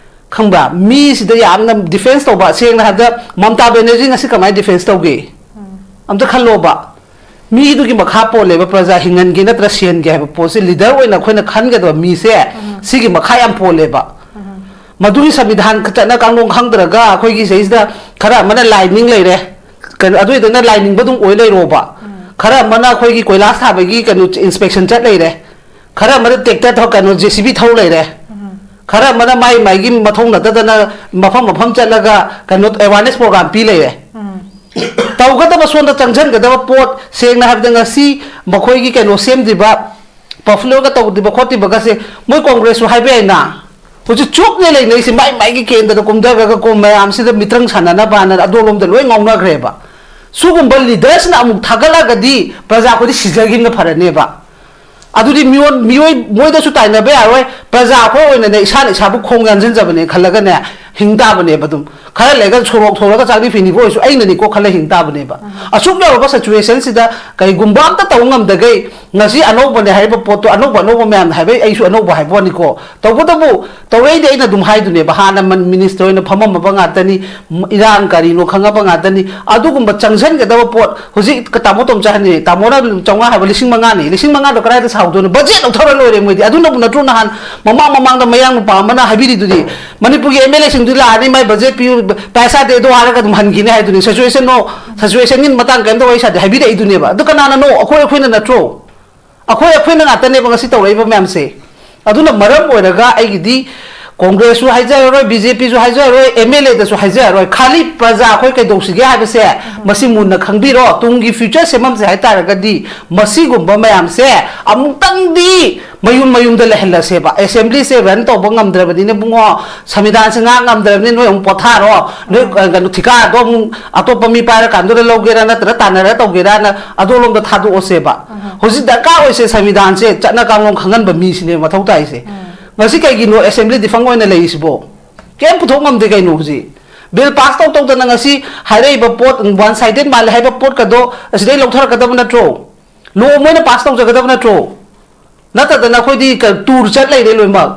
ꯈꯪꯕ꯭ꯔꯥ? ꯃꯤꯁꯤꯗ ꯌꯥꯝꯅ ꯗꯤꯐꯦꯟꯁ ꯇꯧꯕ꯫ ꯁꯦꯡꯅ ꯍꯥꯏꯕꯗ, ꯃꯃꯇꯥ ꯕꯦꯅꯔꯖꯤ ꯉꯁꯤ ꯀꯃꯥꯏꯅ ꯗꯤꯐꯦꯟꯁ ꯇꯧꯒꯦ? ꯑꯝꯇ ꯈꯜꯂꯣꯕ꯫ ꯃꯤꯗꯨꯒꯤ ꯃꯈꯥ ꯄꯣꯜꯂꯦꯕ, ꯄ꯭ꯔꯖꯥ ꯍꯤꯡꯍꯟꯒꯦ ꯅꯠꯇ꯭ꯔ ꯁꯤꯍꯟꯒꯦ ꯍꯥꯏꯕ ꯄꯣꯠꯁꯦ꯫ ꯂꯤꯗꯔ ꯑꯣꯏꯅ ꯑꯩꯈꯣꯏꯅ ꯈꯟꯒꯗꯕ ꯃꯤꯁꯦ, ꯁꯤꯒꯤ ꯃꯈꯥ ꯌꯥꯝ ꯄꯣꯜꯂꯦꯕ꯫ ꯃꯗꯨꯒꯤ ꯁꯪꯕꯤꯙꯥꯟ ꯆꯠꯅ ꯀꯥꯡꯂꯣꯟ ꯈꯪꯗ꯭ꯔꯒ ꯑꯩꯈꯣꯏꯒꯤ ꯁꯤꯗꯩꯁꯤꯗ ꯈꯔ ꯑꯃꯅ ꯂꯥꯏ ꯅꯤꯡ ꯂꯩꯔꯦ, ꯀꯩꯅꯣ, ꯑꯗꯨꯏꯗꯨꯅ ꯂꯥꯏ ꯅꯤꯡꯕ ꯑꯗꯨꯝ ꯑꯣꯏ ꯂꯩꯔꯣꯕ꯫ ꯈꯔ ꯑꯃꯅ ꯑꯩꯈꯣꯏꯒꯤ ꯀꯣꯏꯂꯥꯁ ꯊꯥꯕꯒꯤ ꯀꯩꯅꯣ, ꯏꯟꯁꯄꯦꯛꯁꯟ ꯆꯠ ꯂꯩꯔꯦ꯫ ꯈꯔ ꯑꯃꯅ ꯇ꯭ꯔꯦꯛꯇꯔ ꯊꯧ-, ꯀꯩꯅꯣ, ꯖꯦ ꯁꯤ ꯕꯤ ꯊꯧ ꯂꯩꯔꯦ꯫ ꯈꯔ ꯑꯃꯅ ꯃꯥꯏ ꯃꯥꯏꯒꯤ ꯃꯊꯧ ꯅꯠꯇꯗꯅ ꯃꯐꯝ ꯃꯐꯝ ꯆꯠꯂꯒ ꯀꯩꯅꯣ, ꯑꯦꯋꯥꯔꯅꯦꯁ ꯄ꯭ꯔꯣꯒ꯭ꯔꯥꯝ ꯄꯤ ꯂꯩꯔꯦ꯫ ꯇꯧꯒꯗꯕ, ꯁꯣꯝꯗ ꯆꯪꯁꯤꯟꯒꯗꯕ ꯄꯣꯠ, ꯁꯦꯡꯅ ꯍꯥꯏꯕꯗ, ꯉꯁꯤ ꯃꯈꯣꯏꯒꯤ ꯀꯩꯅꯣ ꯁꯦꯝꯗ꯭ꯔꯤꯕ, ꯄꯐꯂꯣꯒ ꯇꯧꯗ꯭ꯔꯤꯕ ꯈꯣꯠꯇ꯭ꯔꯤꯕꯒꯁꯦ, ꯃꯣꯏ ꯀꯣꯡꯒ꯭ꯔꯦꯁꯁꯨ ꯍꯥꯏꯕ ꯌꯥꯏꯅ, ꯍꯧꯖꯤꯛ ꯆꯨꯞꯅ ꯂꯩꯅꯩꯁꯦ, ꯃꯥꯏ ꯃꯥꯏꯒꯤ ꯀꯦꯟꯗ꯭ꯔꯗ ꯀꯨꯝꯊꯈ꯭ꯔꯒ ꯀꯣ, ꯃꯌꯥꯝꯁꯤꯗ ꯃꯤꯇ꯭ꯔꯪ ꯁꯥꯟꯅꯅꯕꯅ ꯑꯗꯣꯂꯣꯝꯗ ꯂꯣꯏ ꯉꯥꯎꯅꯈ꯭ꯔꯦꯕ꯫ ꯁꯤꯒꯨꯝꯕ ꯂꯤꯗꯔꯁꯤꯅ ꯑꯃꯨꯛ ꯊꯥꯒꯠꯂꯒꯗꯤ ꯄ꯭ꯔꯖꯥ ꯑꯩꯈꯣꯏꯗꯤ ꯁꯤꯖꯈꯤꯕꯅ ꯐꯔꯅꯦꯕ꯫ ꯑꯗꯨꯗꯤ ꯃꯤꯑꯣꯟ ꯃꯤꯑꯣꯏ ꯃꯣꯏꯗꯁꯨ ꯇꯥꯏꯅꯕ ꯌꯥꯔꯣꯏ꯫ ꯄ꯭ꯔꯖꯥ ꯑꯩꯈꯣꯏ ꯑꯣꯏꯅꯅꯦ, ꯏꯁꯥꯅ ꯏꯁꯥꯕꯨ ꯈꯣꯡ ꯌꯥꯟꯁꯤꯟꯖꯕꯅꯦ ꯈꯜꯂꯒꯅꯦ, ꯍꯤꯡ ꯇꯥꯕꯅꯦꯕ꯫ ꯑꯗꯨꯝ ꯈꯔ ꯂꯩꯔꯒ ꯁꯣꯔꯣꯛ ꯊꯣꯔꯒ ꯆꯥꯛꯂꯤ ꯐꯤꯅꯤꯕꯨ ꯑꯣꯏꯔꯁꯨ ꯑꯩꯅꯅꯤꯀꯣ ꯈꯜꯂ ꯍꯤꯡ ꯇꯥꯕꯅꯦꯕ꯫ ꯑꯁꯨꯛ ꯌꯧꯔꯕ ꯁꯤꯆꯨꯋꯦꯁꯟꯁꯤꯗ ꯀꯩꯒꯨꯝꯕ ꯑꯝꯇ ꯇꯧꯕ ꯉꯝꯗꯈꯩ, ꯉꯁꯤ ꯑꯅꯧꯕꯅꯦ ꯍꯥꯏꯔꯤꯕ ꯄꯣꯠꯇꯣ, ꯑꯅꯧꯕ ꯑꯅꯧꯕ ꯃꯌꯥꯝꯅ ꯍꯥꯏꯕꯩ ꯑꯩꯁꯨ ꯑꯅꯧꯕ ꯍꯥꯏꯕ ꯋꯥꯅꯤꯀꯣ꯫ ꯇꯧꯕꯇꯕꯨ ꯇꯧꯔꯛꯏꯗꯤ ꯑꯩꯅ ꯑꯗꯨꯝ ꯍꯥꯏꯗꯨꯅꯦꯕ, ꯍꯥꯟꯅ ꯃꯟ-, ꯃꯤꯅꯤꯁꯇꯔ ꯑꯣꯏꯅ ꯐꯝꯃꯝꯃꯕ ꯉꯥꯛꯇꯅꯤ, ꯏꯔꯥꯡ ꯀꯔꯤꯅꯣ ꯈꯪꯉꯕ ꯉꯥꯛꯇꯅꯤ꯫ ꯑꯗꯨꯒꯨꯝꯕ ꯆꯪꯁꯤꯟꯒꯗꯕ ꯄꯣꯠ ꯍꯧꯖꯤꯛ ꯇꯥꯃꯣ ꯇꯣꯝꯆꯥ ꯍꯥꯏꯅꯤ, ꯇꯥꯃꯣꯅ ꯆꯥꯝꯃꯉꯥ ꯍꯥꯏꯕ ꯂꯤꯁꯤꯡ ꯃꯉꯥꯅꯤ, ꯂꯤꯁꯤꯡ ꯃꯉꯥꯗꯣ ꯀꯗꯥꯏꯗ ꯁꯥꯎꯗꯣꯏꯅꯣ? ꯕꯖꯦꯠ ꯂꯧꯊꯔ ꯂꯣꯏꯔꯦ ꯃꯣꯏꯗꯤ꯫ ꯑꯗꯨꯅꯕꯨ ꯅꯠꯇ꯭ꯔꯣ ꯅꯍꯥꯟ ꯃꯃꯥꯡ ꯃꯃꯥꯡꯗ ꯃꯌꯥꯡ ꯅꯨꯄꯥ ꯑꯃꯅ ꯍꯥꯏꯕꯤꯔꯤꯗꯨꯗꯤ, ꯃꯅꯤꯄꯨꯔꯒꯤ ꯑꯦꯝ ꯑꯦꯜ ꯑꯦꯁꯤꯡꯗꯨ ꯂꯥꯛꯑꯅꯤ, ꯃꯥꯏ ꯕꯖꯦꯠ ꯄꯤꯌꯨ, ꯄꯩꯁꯥ ꯆꯥꯗꯦ ꯑꯗꯣ ꯍꯥꯏꯔꯒ ꯑꯗꯨꯝ ꯍꯟꯈꯤꯅꯤ ꯍꯥꯏꯗꯨꯅꯤ꯫ ꯁꯤꯆꯨꯋꯦꯁꯟꯅꯣ, ꯁꯤꯆꯨꯋꯦꯁꯟꯒꯤ ꯃꯇꯥꯡ ꯀꯔꯤꯝꯇ ꯋꯥꯔꯤ ꯁꯥꯗꯦ ꯍꯥꯏꯕꯤꯔꯛꯏꯗꯨꯅꯦꯕ꯫ ꯑꯗꯨ ꯀꯅꯥꯅꯅꯣ? ꯑꯩꯈꯣꯏ, ꯑꯩꯈꯣꯏꯅ ꯅꯠꯇ꯭ꯔꯣ? ꯑꯩꯈꯣꯏ, ꯑꯩꯈꯣꯏꯅ ꯉꯥꯛꯇꯅꯦꯕ ꯉꯁꯤ ꯇꯧꯔꯛꯏꯕ ꯃꯌꯥꯝꯁꯦ꯫ ꯑꯗꯨꯅ ꯃꯔꯝ ꯑꯣꯏꯔꯒ ꯑꯩꯒꯤꯗꯤ ꯀꯣꯡꯒ꯭ꯔꯦꯁꯁꯨ ꯍꯥꯏꯖꯔꯔꯣꯏ, ꯕꯤ ꯖꯦ ꯄꯤꯁꯨ ꯍꯥꯏꯖꯔꯔꯣꯏ, ꯑꯦꯝ ꯑꯦꯜ ꯑꯦꯗꯁꯨ ꯍꯥꯏꯖꯔꯔꯣꯏ꯫ ꯈꯥꯂꯤ ꯄ꯭ꯔꯖꯥ ꯑꯩꯈꯣꯏ ꯀꯩꯗꯧꯁꯤꯒꯦ ꯍꯥꯏꯕꯁꯦ ꯃꯁꯤ ꯃꯨꯟꯅ ꯈꯪꯕꯤꯔꯣ꯫ ꯇꯨꯡꯒꯤ ꯐ꯭ꯌꯨꯆꯔ ꯁꯦꯝꯐꯝꯁꯦ ꯍꯥꯏ ꯇꯥꯔꯒꯗꯤ ꯃꯁꯤꯒꯨꯝꯕ ꯃꯌꯥꯝꯁꯦ ꯑꯃꯨꯛꯇꯪꯗꯤ ꯃꯌꯨꯝ ꯃꯌꯨꯝꯗ ꯂꯩꯍꯜꯂꯁꯦꯕ꯫ ꯑꯦꯁꯦꯝꯕ꯭ꯂꯤꯁꯦ ꯔꯟ ꯇꯧꯕ ꯉꯝꯗ꯭ꯔꯕꯅꯤꯅ ꯏꯕꯨꯡꯉꯣ, ꯁꯪꯕꯤꯙꯥꯟꯁꯦ ꯉꯥꯛ ꯉꯝꯗ꯭ꯔꯕꯅꯤꯅ ꯅꯣꯏ ꯑꯃꯨꯛ ꯄꯣꯊꯥꯔꯣ, ꯅꯣꯏ, ꯑ, ꯀꯩꯅꯣ, ꯊꯤꯀꯥꯗꯣ ꯑꯃꯨꯛ ꯑꯇꯣꯞꯄ ꯃꯤ ꯄꯥꯏꯔꯀꯥꯟꯗꯨꯗ ꯂꯧꯒꯦꯔꯥ ꯅꯠꯇ꯭ꯔꯒ ꯇꯥꯟꯅꯔꯒ ꯇꯧꯒꯦꯔꯥꯅ ꯑꯗꯣꯂꯣꯝꯗ ꯊꯥꯗꯣꯛꯑꯁꯦꯕ꯫ ꯍꯧꯖꯤꯛ ꯗꯔꯀꯥꯔ ꯑꯣꯏꯁꯦ ꯁꯪꯕꯤꯙꯥꯟꯁꯦ ꯆꯠꯅ ꯀꯥꯡꯂꯣꯟ ꯈꯪꯍꯟꯕ ꯃꯤꯁꯤꯅꯦ ꯃꯊꯧ ꯇꯥꯏꯁꯦ꯫ ꯉꯁꯤ ꯀꯩꯒꯤꯅꯣ ꯑꯦꯁꯦꯝꯕ꯭ꯂꯤ ꯗꯤꯐꯪ ꯑꯣꯏꯅ ꯂꯩꯔꯤꯁꯤꯕꯣ? ꯀꯩꯝ ꯄꯨꯊꯣꯛ ꯉꯝꯗꯦ ꯀꯩꯅꯣ ꯍꯧꯖꯤꯛ꯫ ꯕꯤꯜ ꯄꯥꯁ ꯇꯧ ꯇꯧꯗꯅ ꯉꯁꯤ ꯍꯥꯏꯔꯛꯏꯕ ꯄꯣꯠ, ꯋꯥꯟ ꯁꯥꯏꯗꯦꯠ ꯃꯥꯜꯂꯦ ꯍꯥꯏꯕ ꯄꯣꯠꯀꯗꯣ ꯑꯁꯤꯗꯩ ꯂꯧꯊꯔꯛꯀꯗꯕ ꯅꯠꯇ꯭ꯔꯣ? ꯂꯣ ꯃꯣꯏꯅ ꯄꯥꯁ ꯇꯧꯖꯒꯗꯕ ꯅꯠꯇ꯭ꯔꯣ? ꯅꯠꯇꯗꯅ ꯑꯩꯈꯣꯏꯗꯤ ꯀ-, ꯇꯨꯔ ꯆꯠ ꯂꯩꯔꯦ ꯂꯣꯏꯅꯃꯛ꯫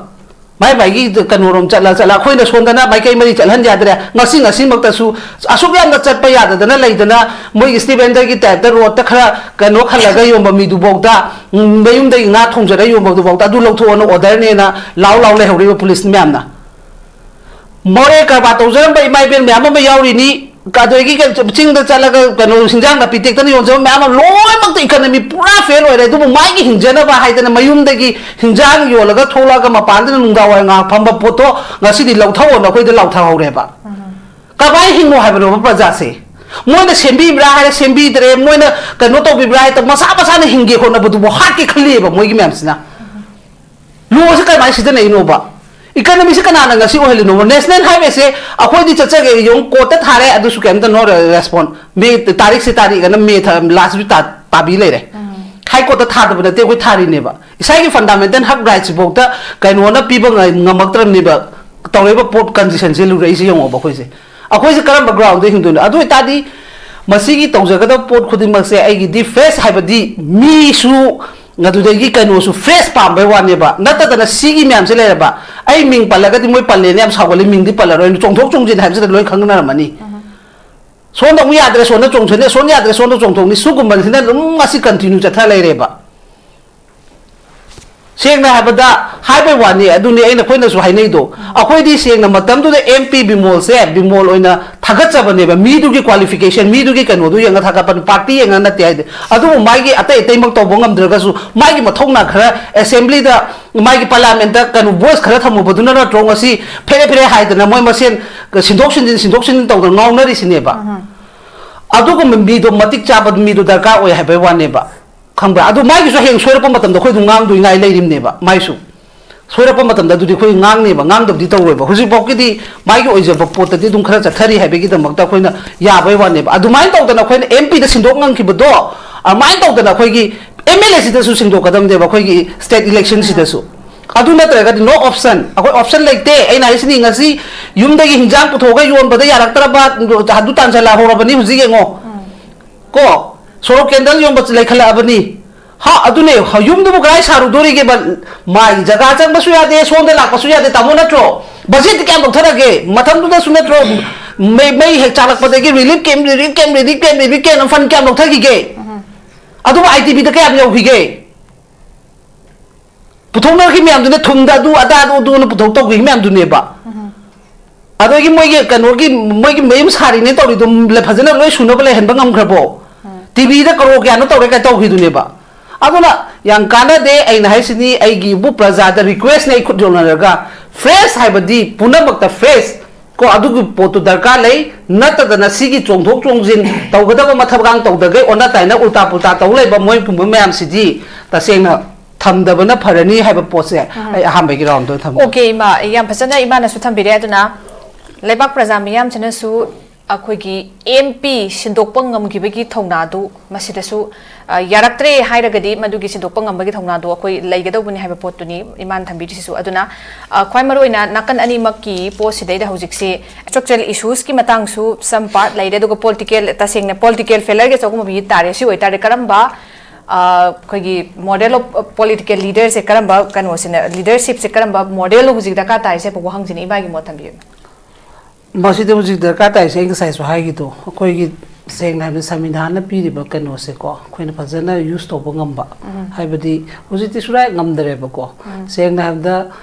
ꯃꯥꯏ ꯃꯥꯏꯒꯤ ꯀꯩꯅꯣꯔꯣꯝ ꯆꯠꯂ ꯆꯠꯂ ꯑꯩꯈꯣꯏꯅ ꯁꯣꯝꯗꯅ ꯃꯥꯏꯀꯩ ꯃꯔꯤ ꯆꯠꯍꯟ ꯌꯥꯗ꯭ꯔꯦ꯫ ꯉꯁꯤ ꯉꯁꯤꯃꯛꯇꯁꯨ ꯑꯁꯨꯛ ꯌꯥꯝꯅ ꯆꯠꯄ ꯌꯥꯗꯗꯅ ꯂꯩꯗꯅ, ꯃꯣꯏꯒꯤ ꯁ꯭ꯇꯤꯚꯦꯟꯗꯔꯒꯤ ꯇꯥꯏꯞꯇ ꯔꯣꯗꯇ ꯈꯔ ꯀꯩꯅꯣ ꯈꯜꯂꯒ ꯌꯣꯟꯕ ꯃꯤꯗꯨꯐꯥꯎꯗ, ꯎꯝ, ꯃꯌꯨꯝꯗꯒꯤ ꯉꯥ ꯊꯣꯡꯖꯔ ꯌꯣꯟꯕꯗꯨꯐꯥꯎꯗ ꯑꯗꯨ ꯂꯧꯊꯣꯛꯑꯣꯅ ꯑꯣꯔꯗꯔꯅꯦꯅ ꯂꯥꯎ ꯂꯥꯎ ꯂꯩꯍꯧꯔꯤꯕ ꯄꯨꯂꯤꯁ ꯃꯌꯥꯝꯅ꯫ ꯃꯣꯔꯦ ꯀꯔꯕꯥꯔ ꯇꯧꯖꯔꯝꯕ ꯏꯃꯥ ꯏꯕꯦꯟ ꯃꯌꯥꯝ ꯑꯃ ꯌꯥꯎꯔꯤꯅꯤ, ꯑꯗꯒꯤ ꯀꯩꯅꯣ, ꯆꯤꯡꯗ ꯆꯠꯂꯒ ꯀꯩꯅꯣ ꯍꯤꯟꯖꯥꯡ ꯅꯥꯄꯤ ꯇꯦꯛꯇꯅ ꯌꯣꯟꯖꯕ ꯃꯌꯥꯝ ꯑꯃ, ꯂꯣꯏꯅꯃꯛꯇ ꯏꯀꯅꯃꯤ ꯄꯨꯔꯥ ꯐꯦꯜ ꯑꯣꯏꯔꯦ꯫ ꯑꯗꯨꯕꯨ ꯃꯥꯒꯤ ꯍꯤꯡꯖꯅꯕ ꯍꯥꯏꯗꯅ ꯃꯌꯨꯝꯗꯒꯤ ꯍꯤꯟꯖꯥꯡ ꯌꯣꯜꯂꯒ ꯊꯣꯛꯂꯛꯑꯒ ꯃꯄꯥꯟꯗꯅ ꯅꯨꯡꯗꯥꯡ ꯋꯥꯏꯔꯝ ꯉꯥꯏꯍꯥꯛ ꯐꯝꯕ ꯄꯣꯠꯇꯣ ꯉꯁꯤꯗꯤ ꯂꯧꯊꯧꯑꯣꯅ ꯑꯩꯈꯣꯏꯗ ꯂꯥꯎꯊꯍꯧꯔꯦꯕ꯫ ꯀꯃꯥꯏꯅ ꯍꯤꯡꯉꯣ ꯍꯥꯏꯕꯅꯣꯕ ꯄ꯭ꯔꯖꯥꯁꯦ? ꯃꯣꯏꯅ ꯁꯦꯝꯕꯤꯕ꯭ꯔꯥ ꯍꯥꯏꯔ ꯁꯦꯝꯕꯤꯗ꯭ꯔꯦ, ꯃꯣꯏꯅ ꯀꯩꯅꯣ ꯇꯧꯕꯤꯕ꯭ꯔꯥ ꯍꯥꯏꯔ ꯃꯁꯥ ꯃꯁꯥꯅ ꯍꯤꯡꯒꯦ ꯍꯣꯠꯅꯕꯗꯨꯕꯨ ꯍꯥꯠꯀꯦ ꯈꯜꯂꯤꯑꯕ ꯃꯣꯏꯒꯤ ꯃꯌꯥꯝꯁꯤꯅ꯫ ꯂꯣꯁꯦ ꯀꯃꯥꯏꯅ ꯁꯤꯖꯤꯟꯅꯩꯅꯣꯕ? Economy ꯁꯤ ꯀꯅꯥꯅ ꯉꯁꯤ ꯑꯣꯏꯍꯜꯂꯤꯅꯣ? National highway ꯁꯦ ꯑꯩꯈꯣꯏꯗꯤ ꯆꯠꯆꯒꯦ, ꯌꯦꯡꯉꯨ, court ꯇ ꯊꯥꯔꯦ, ꯑꯗꯨꯁꯨ ꯀꯩꯝꯇ no response꯫ May ꯇꯥꯔꯤꯛꯁꯤ ꯇꯥꯔꯤꯛ ꯑꯅ May ꯊꯥ, last week ꯇꯥ-, ꯇꯥꯕꯤ ꯂꯩꯔꯦ꯫ High court ꯇ ꯊꯥꯗꯕ ꯅꯠꯇꯦ, ꯑꯩꯈꯣꯏ ꯊꯥꯔꯤꯅꯦꯕ꯫ ꯏꯁꯥꯒꯤ fundamental ꯍꯛ rights ꯁꯤꯐꯥꯎꯗ ꯀꯩꯅꯣꯅ ꯄꯤꯕ ꯉ-, ꯉꯝꯃꯛꯇ꯭ꯔꯕꯅꯦꯕ꯫ ꯇꯧꯔꯤꯕ ꯄꯣꯠ condition ꯁꯦ ꯂꯨꯔꯛꯏꯁꯦ ꯌꯦꯡꯉꯣꯕ ꯑꯩꯈꯣꯏꯁꯦ꯫ ꯑꯩꯈꯣꯏꯁꯦ ꯀꯔꯝꯕ ground ꯗ ꯍꯤꯡꯗꯣꯏꯅꯣ? ꯑꯗꯨ ꯑꯣꯏꯇꯥꯔꯗꯤ ꯃꯁꯤꯒꯤ ꯇꯧꯖꯒꯗꯕ ꯄꯣꯠ ꯈꯨꯗꯤꯡꯃꯛꯁꯦ ꯑꯩꯒꯤꯗꯤ fresh ꯍꯥꯏꯕꯗꯤ ꯃꯤꯁꯨ ꯑꯗꯨꯗꯒꯤ ꯀꯩꯅꯣꯁꯨ fresh ꯄꯥꯝꯕꯩ ꯋꯥꯅꯦꯕ, ꯅꯠꯇꯗꯅ ꯁꯤꯒꯤ ꯃꯌꯥꯝꯁꯦ ꯂꯩꯔꯕ꯫ ꯑꯩ ꯃꯤꯡ ꯄꯜꯂꯒꯗꯤ ꯃꯣꯏ ꯄꯜꯂꯦꯅ ꯌꯥꯝ ꯁꯥꯎꯒꯠꯂꯤ, ꯃꯤꯡꯗꯤ ꯄꯜꯂꯔꯣꯏ, ꯆꯣꯡꯊꯣꯛ ꯆꯣꯡꯁꯤꯟ ꯍꯥꯏꯕꯁꯤꯗ ꯂꯣꯏ ꯈꯪꯅꯔꯝꯃꯅꯤ꯫ ꯁꯣꯝꯗ ꯑꯃꯨꯛ ꯌꯥꯗ꯭ꯔꯦ, ꯁꯣꯝꯗ ꯆꯣꯡꯊꯣꯛꯅꯤ, ꯁꯣꯝꯗ ꯌꯥꯗ꯭ꯔꯦ, ꯁꯣꯝꯗ ꯆꯣꯡꯊꯣꯛꯅꯤ, ꯁꯤꯒꯨꯝꯕꯁꯤꯅ ꯑꯗꯨꯝ ꯉꯁꯤ continue ꯆꯠꯊ ꯂꯩꯔꯦꯕ꯫ ꯁꯦꯡꯅ ꯍꯥꯏꯕꯗ ꯍꯥꯏꯕꯩ ꯋꯥꯅꯤ, ꯑꯗꯨꯅꯤ ꯑꯩꯅ, ꯑꯩꯈꯣꯏꯅꯁꯨ ꯍꯥꯏꯅꯩꯗꯣ꯫ ꯑꯩꯈꯣꯏꯗꯤ ꯁꯦꯡꯅ ꯃꯇꯝꯗꯨꯗ M P ꯕꯤꯃꯣꯜꯁꯦ ꯕꯤꯃꯣꯜ ꯑꯣꯏꯅ ꯊꯥꯒꯠꯆꯕꯅꯦꯕ, ꯃꯤꯗꯨꯒꯤ qualification, ꯃꯤꯗꯨꯒꯤ ꯀꯩꯅꯣꯗꯨ ꯌꯦꯡꯉ ꯊꯥꯒꯠꯄꯅꯤ, party ꯌꯦꯡꯉ ꯅꯠꯇꯦ ꯍꯥꯏꯗꯤ꯫ ꯑꯗꯨꯕꯨ ꯃꯥꯒꯤ ꯑꯇꯩ ꯑꯇꯩꯃꯛ ꯇꯧꯕ ꯉꯝꯗ꯭ꯔꯒꯁꯨ ꯃꯥꯒꯤ ꯃꯊꯧꯅꯥ ꯈꯔ assembly ꯗ, ꯃꯥꯒꯤ parliament ꯇ ꯀꯩꯅꯣ voice ꯈꯔ ꯊꯝꯃꯨꯕꯗꯨꯅ ꯅꯠꯇ꯭ꯔꯣ ꯉꯁꯤ ꯐꯦꯔꯦ ꯐꯦꯔꯦ ꯍꯥꯏꯗꯅ ꯃꯣꯏ ꯃꯁꯦꯟ ꯁꯤꯟꯗꯣꯛ ꯁꯤꯟꯖꯤꯟ, ꯁꯤꯟꯗꯣꯛ ꯁꯤꯟꯖꯤꯟ ꯇꯧꯗꯅ ꯉꯥꯎꯅꯔꯤꯁꯤꯅꯦꯕ꯫ ꯑꯗꯨꯒꯨꯝꯕ ꯃꯤꯗꯣ, ꯃꯇꯤꯛ ꯆꯥꯕ ꯃꯤꯗꯣ ꯗꯔꯀꯥꯔ ꯑꯣꯏ ꯍꯥꯏꯕꯩ ꯋꯥꯅꯦꯕ, ꯈꯪꯕ꯭ꯔꯥ? ꯑꯗꯨ ꯃꯥꯒꯤꯁꯨ ꯍꯌꯦꯡ ꯁꯣꯏꯔꯛꯄ ꯃꯇꯝꯗ ꯑꯩꯈꯣꯏ ꯑꯗꯨꯝ ꯉꯥꯡꯗꯣꯏ ꯉꯥꯏ ꯂꯩꯔꯤꯕꯅꯦꯕ꯫ ꯃꯥꯏꯁꯨ ꯁꯣꯏꯔꯛꯄ ꯃꯇꯝꯗ ꯑꯗꯨꯗꯤ ꯑꯩꯈꯣꯏ ꯉꯥꯡꯅꯦꯕ, ꯉꯥꯡꯗꯕꯗꯤ ꯇꯧꯔꯣꯏꯕ꯫ ꯍꯧꯖꯤꯛꯐꯥꯎꯒꯤꯗꯤ ꯃꯥꯒꯤ ꯑꯣꯏꯖꯕ ꯄꯣꯠꯇꯗꯤ ꯑꯗꯨꯝ ꯈꯔ ꯆꯠꯊꯔꯤ ꯍꯥꯏꯕꯒꯤꯗꯃꯛꯇ ꯑꯩꯈꯣꯏꯅ ꯌꯥꯕꯩ ꯋꯥꯅꯦꯕ꯫ ꯑꯗꯨꯃꯥꯏꯅ ꯇꯧꯗꯅ ꯑꯩꯈꯣꯏꯅ M P ꯗ ꯁꯤꯟꯗꯣꯛ ꯉꯝꯈꯤꯕꯗꯣ, ꯑꯗꯨꯃꯥꯏꯅ ꯇꯧꯗꯅ ꯑꯩꯈꯣꯏꯒꯤ M L A ꯁꯤꯗꯁꯨ ꯁꯤꯟꯗꯣꯛꯀꯗꯕꯅꯦꯕ, ꯑꯩꯈꯣꯏꯒꯤ state election ꯁꯤꯗꯁꯨ꯫ ꯑꯗꯨ ꯅꯠꯇ꯭ꯔꯒꯗꯤ no option, ꯑꯩꯈꯣꯏ option ꯂꯩꯇꯦ꯫ ꯑꯩꯅ ꯍꯥꯏꯁꯤꯅꯤ, ꯉꯁꯤ ꯌꯨꯝꯗꯒꯤ ꯍꯤꯟꯖꯥꯡ ꯄꯨꯊꯣꯛꯑꯒ ꯌꯣꯟꯕꯗ ꯌꯥꯔꯛꯇ꯭ꯔꯕ ꯑꯗꯨ ꯇꯥꯟꯁꯤꯜꯂꯛꯍꯧꯔꯕꯅꯤ ꯍꯧꯖꯤꯛ ꯌꯦꯡꯉꯣ꯫ ꯀꯣ, ꯁꯣꯔꯣꯛ candle ꯌꯣꯟꯕ ꯂꯩꯈꯠꯂꯛꯑꯕꯅꯤ꯫ ꯍꯥ, ꯑꯗꯨꯅꯦ, ꯌꯨꯝꯗꯨꯕꯨ ꯀꯗꯥꯏ ꯁꯥꯔꯨꯗꯣꯔꯤꯒꯦꯕ? ꯃꯥꯒꯤ ꯖꯒꯥ ꯆꯪꯕꯁꯨ ꯌꯥꯗꯦ, ꯁꯣꯝꯗ ꯂꯥꯛꯄꯁꯨ ꯌꯥꯗꯦ, ꯇꯥꯃꯣ ꯅꯠꯇ꯭ꯔꯣ? Budget ꯇꯤ ꯀꯌꯥꯝ ꯂꯧꯊꯔꯒꯦ? ꯃꯊꯪꯗꯨꯗꯁꯨ ꯅꯠꯇ꯭ꯔꯣ? ꯃꯩ, ꯃꯩ ꯍꯦꯛ ꯆꯥꯛꯂꯛꯄꯗꯒꯤ relief camp, relief camp, relief camp, relief camp fund ꯀꯌꯥꯝ ꯂꯧꯊꯈꯤꯒꯦ? ꯑꯗꯨꯕꯨ I D P ꯗ ꯀꯌꯥꯝ ꯌꯧꯈꯤꯒꯦ? ꯄꯨꯊꯣꯛꯅꯔꯛꯈꯤ ꯃꯌꯥꯝꯗꯨꯅ ꯊꯨꯝꯗ ꯑꯗꯨ ꯑꯗꯥ ꯑꯗꯨ ꯑꯗꯨꯅ ꯄꯨꯊꯣꯛ ꯇꯧꯈꯤ ꯃꯌꯥꯝꯗꯨꯅꯦꯕ꯫ ꯑꯗꯒꯤ ꯃꯣꯏꯒꯤ ꯀꯩꯅꯣꯒꯤ, ꯃꯣꯏꯒꯤ ꯃꯌꯨꯝ ꯁꯥꯔꯤꯅꯦ ꯇꯧꯔꯤꯗꯣ ꯐꯖꯅ ꯂꯣꯏ ꯁꯨꯅꯕ ꯂꯩꯍꯟꯕ ꯉꯝꯈ꯭ꯔꯕꯣ? ꯎꯝ꯫ T V ꯗ ꯀꯔꯣꯔ ꯀꯌꯥꯅꯣ ꯇꯧꯔꯦ ꯀꯥꯏ ꯇꯧꯈꯤꯗꯨꯅꯦꯕ꯫ ꯑꯗꯨꯅ ꯌꯥꯝ ꯀꯥꯟꯅꯗꯦ꯫ ꯑꯩꯅ ꯍꯥꯏꯁꯤꯅꯤ, ꯑꯩꯒꯤꯕꯨ ꯄ꯭ꯔꯖꯥꯗ request ꯅꯦ, ꯑꯩ ꯈꯨꯠ ꯌꯧꯅꯔꯒ fresh ꯍꯥꯏꯕꯗꯤ ꯄꯨꯝꯅꯃꯛꯇ fresh ꯀꯣ, ꯑꯗꯨꯒꯤ ꯄꯣꯠꯇꯨ ꯗꯔꯀꯥꯔ ꯂꯩ꯫ ꯅꯠꯇꯗꯅ ꯁꯤꯒꯤ ꯆꯣꯡꯊꯣꯛ ꯆꯣꯡꯁꯤꯟ ꯇꯧꯒꯗꯕ ꯃꯊꯧꯒꯥꯡ ꯇꯧꯗꯈꯩ ꯑꯣꯟꯅ ꯇꯥꯏꯅ ꯎꯜꯇꯥ ꯄꯨꯜꯇꯥ ꯇꯧ ꯂꯩꯕ ꯃꯣꯏ ꯄꯨꯝꯕ ꯃꯌꯥꯝꯁꯤꯗꯤ ꯇꯁꯦꯡꯅ ꯊꯝꯗꯕꯅ ꯐꯔꯅꯤ ꯍꯥꯏꯕ ꯄꯣꯠꯁꯦ ꯑꯩ ꯑꯍꯥꯟꯕꯒꯤ ꯔꯥꯎꯟꯗ ꯊꯝꯒꯦ꯫ ꯑꯣꯀꯦ, ꯏꯃꯥ, ꯌꯥꯝ ꯐꯖꯅ ꯏꯃꯥꯅꯁꯨ ꯊꯝꯕꯤꯔꯦ꯫ ꯑꯗꯨꯅ ꯂꯩꯕꯥꯛ ꯄ꯭ꯔꯖꯥ ꯃꯤꯌꯥꯝꯁꯤꯅꯁꯨ ꯑꯩꯈꯣꯏꯒꯤ ꯑꯦꯝ ꯄꯤ ꯁꯤꯟꯗꯣꯛꯄ ꯉꯝꯈꯤꯕꯒꯤ ꯊꯧꯅꯥꯗꯨ ꯃꯁꯤꯗꯁꯨ, ꯑ, ꯌꯥꯔꯛꯇ꯭ꯔꯦ ꯍꯥꯏꯔꯒꯗꯤ ꯃꯗꯨꯒꯤ ꯁꯤꯟꯗꯣꯛꯄ ꯉꯝꯕꯒꯤ ꯊꯧꯅꯥꯗꯨ ꯑꯩꯈꯣꯏ ꯂꯩꯒꯗꯧꯕꯅꯤ ꯍꯥꯏꯕ ꯄꯣꯠꯇꯨꯅꯤ ꯏꯃꯥꯅ ꯊꯝꯕꯤꯔꯤꯁꯤꯁꯨ꯫ ꯑꯗꯨꯅ, ꯑ, ꯈ꯭ꯋꯥꯏ ꯃꯔꯨꯑꯣꯏꯅ ꯅꯥꯀꯟ ꯑꯅꯤꯃꯛꯀꯤ ꯄꯣꯠꯁꯤꯗꯩꯗ ꯍꯧꯖꯤꯛꯁꯤ structural issues ꯀꯤ ꯃꯇꯥꯡꯁꯨ some part ꯂꯩꯔꯦ, ꯑꯗꯨꯒ political, ꯇꯁꯦꯡꯅ political failure ꯒꯤ ꯑꯆꯧꯕ ꯃꯃꯤ ꯇꯥꯔꯦ꯫ ꯁꯤ ꯑꯣꯏꯇꯥꯔꯗꯤ ꯀꯔꯝꯕ, ꯑ, ꯑꯩꯈꯣꯏꯒꯤ model of political leader ꯁꯦ ꯀꯔꯝꯕ ꯀꯩꯅꯣꯁꯤꯅ, leadership ꯁꯦ ꯀꯔꯝꯕ model ꯍꯧꯖꯤꯛ ꯗꯔꯀꯥꯔ ꯇꯥꯔꯤꯁꯦ ꯍꯥꯏꯕ ꯋꯥꯍꯪꯁꯤꯅ ꯏꯃꯥꯒꯤ ꯃꯣꯠ ꯊꯝꯕꯤꯌꯨ꯫ ꯃꯁꯤꯗ ꯍꯧꯖꯤꯛ ꯗꯔꯀꯥꯔ ꯇꯥꯏꯁꯦ ꯑꯩ ꯉꯁꯥꯏꯁꯨ ꯍꯥꯏꯈꯤꯗꯣ, ꯑꯩꯈꯣꯏꯒꯤ ꯁꯦꯡꯅ ꯍꯥꯏꯕꯗ ꯁꯪꯕꯤꯙꯥꯟꯅ ꯄꯤꯔꯤꯕ ꯀꯩꯅꯣꯁꯦꯀꯣ, ꯑꯩꯈꯣꯏꯅ ꯐꯖꯅ use ꯇꯧꯕ ꯉꯝꯕ, ꯍꯥꯏꯕꯗꯤ ꯍꯧꯖꯤꯛꯇꯤ ꯁꯨꯔꯥꯏ ꯉꯝꯗ꯭ꯔꯦꯕꯀꯣ꯫ ꯁꯦꯡꯅ ꯍꯥꯏꯕꯗ,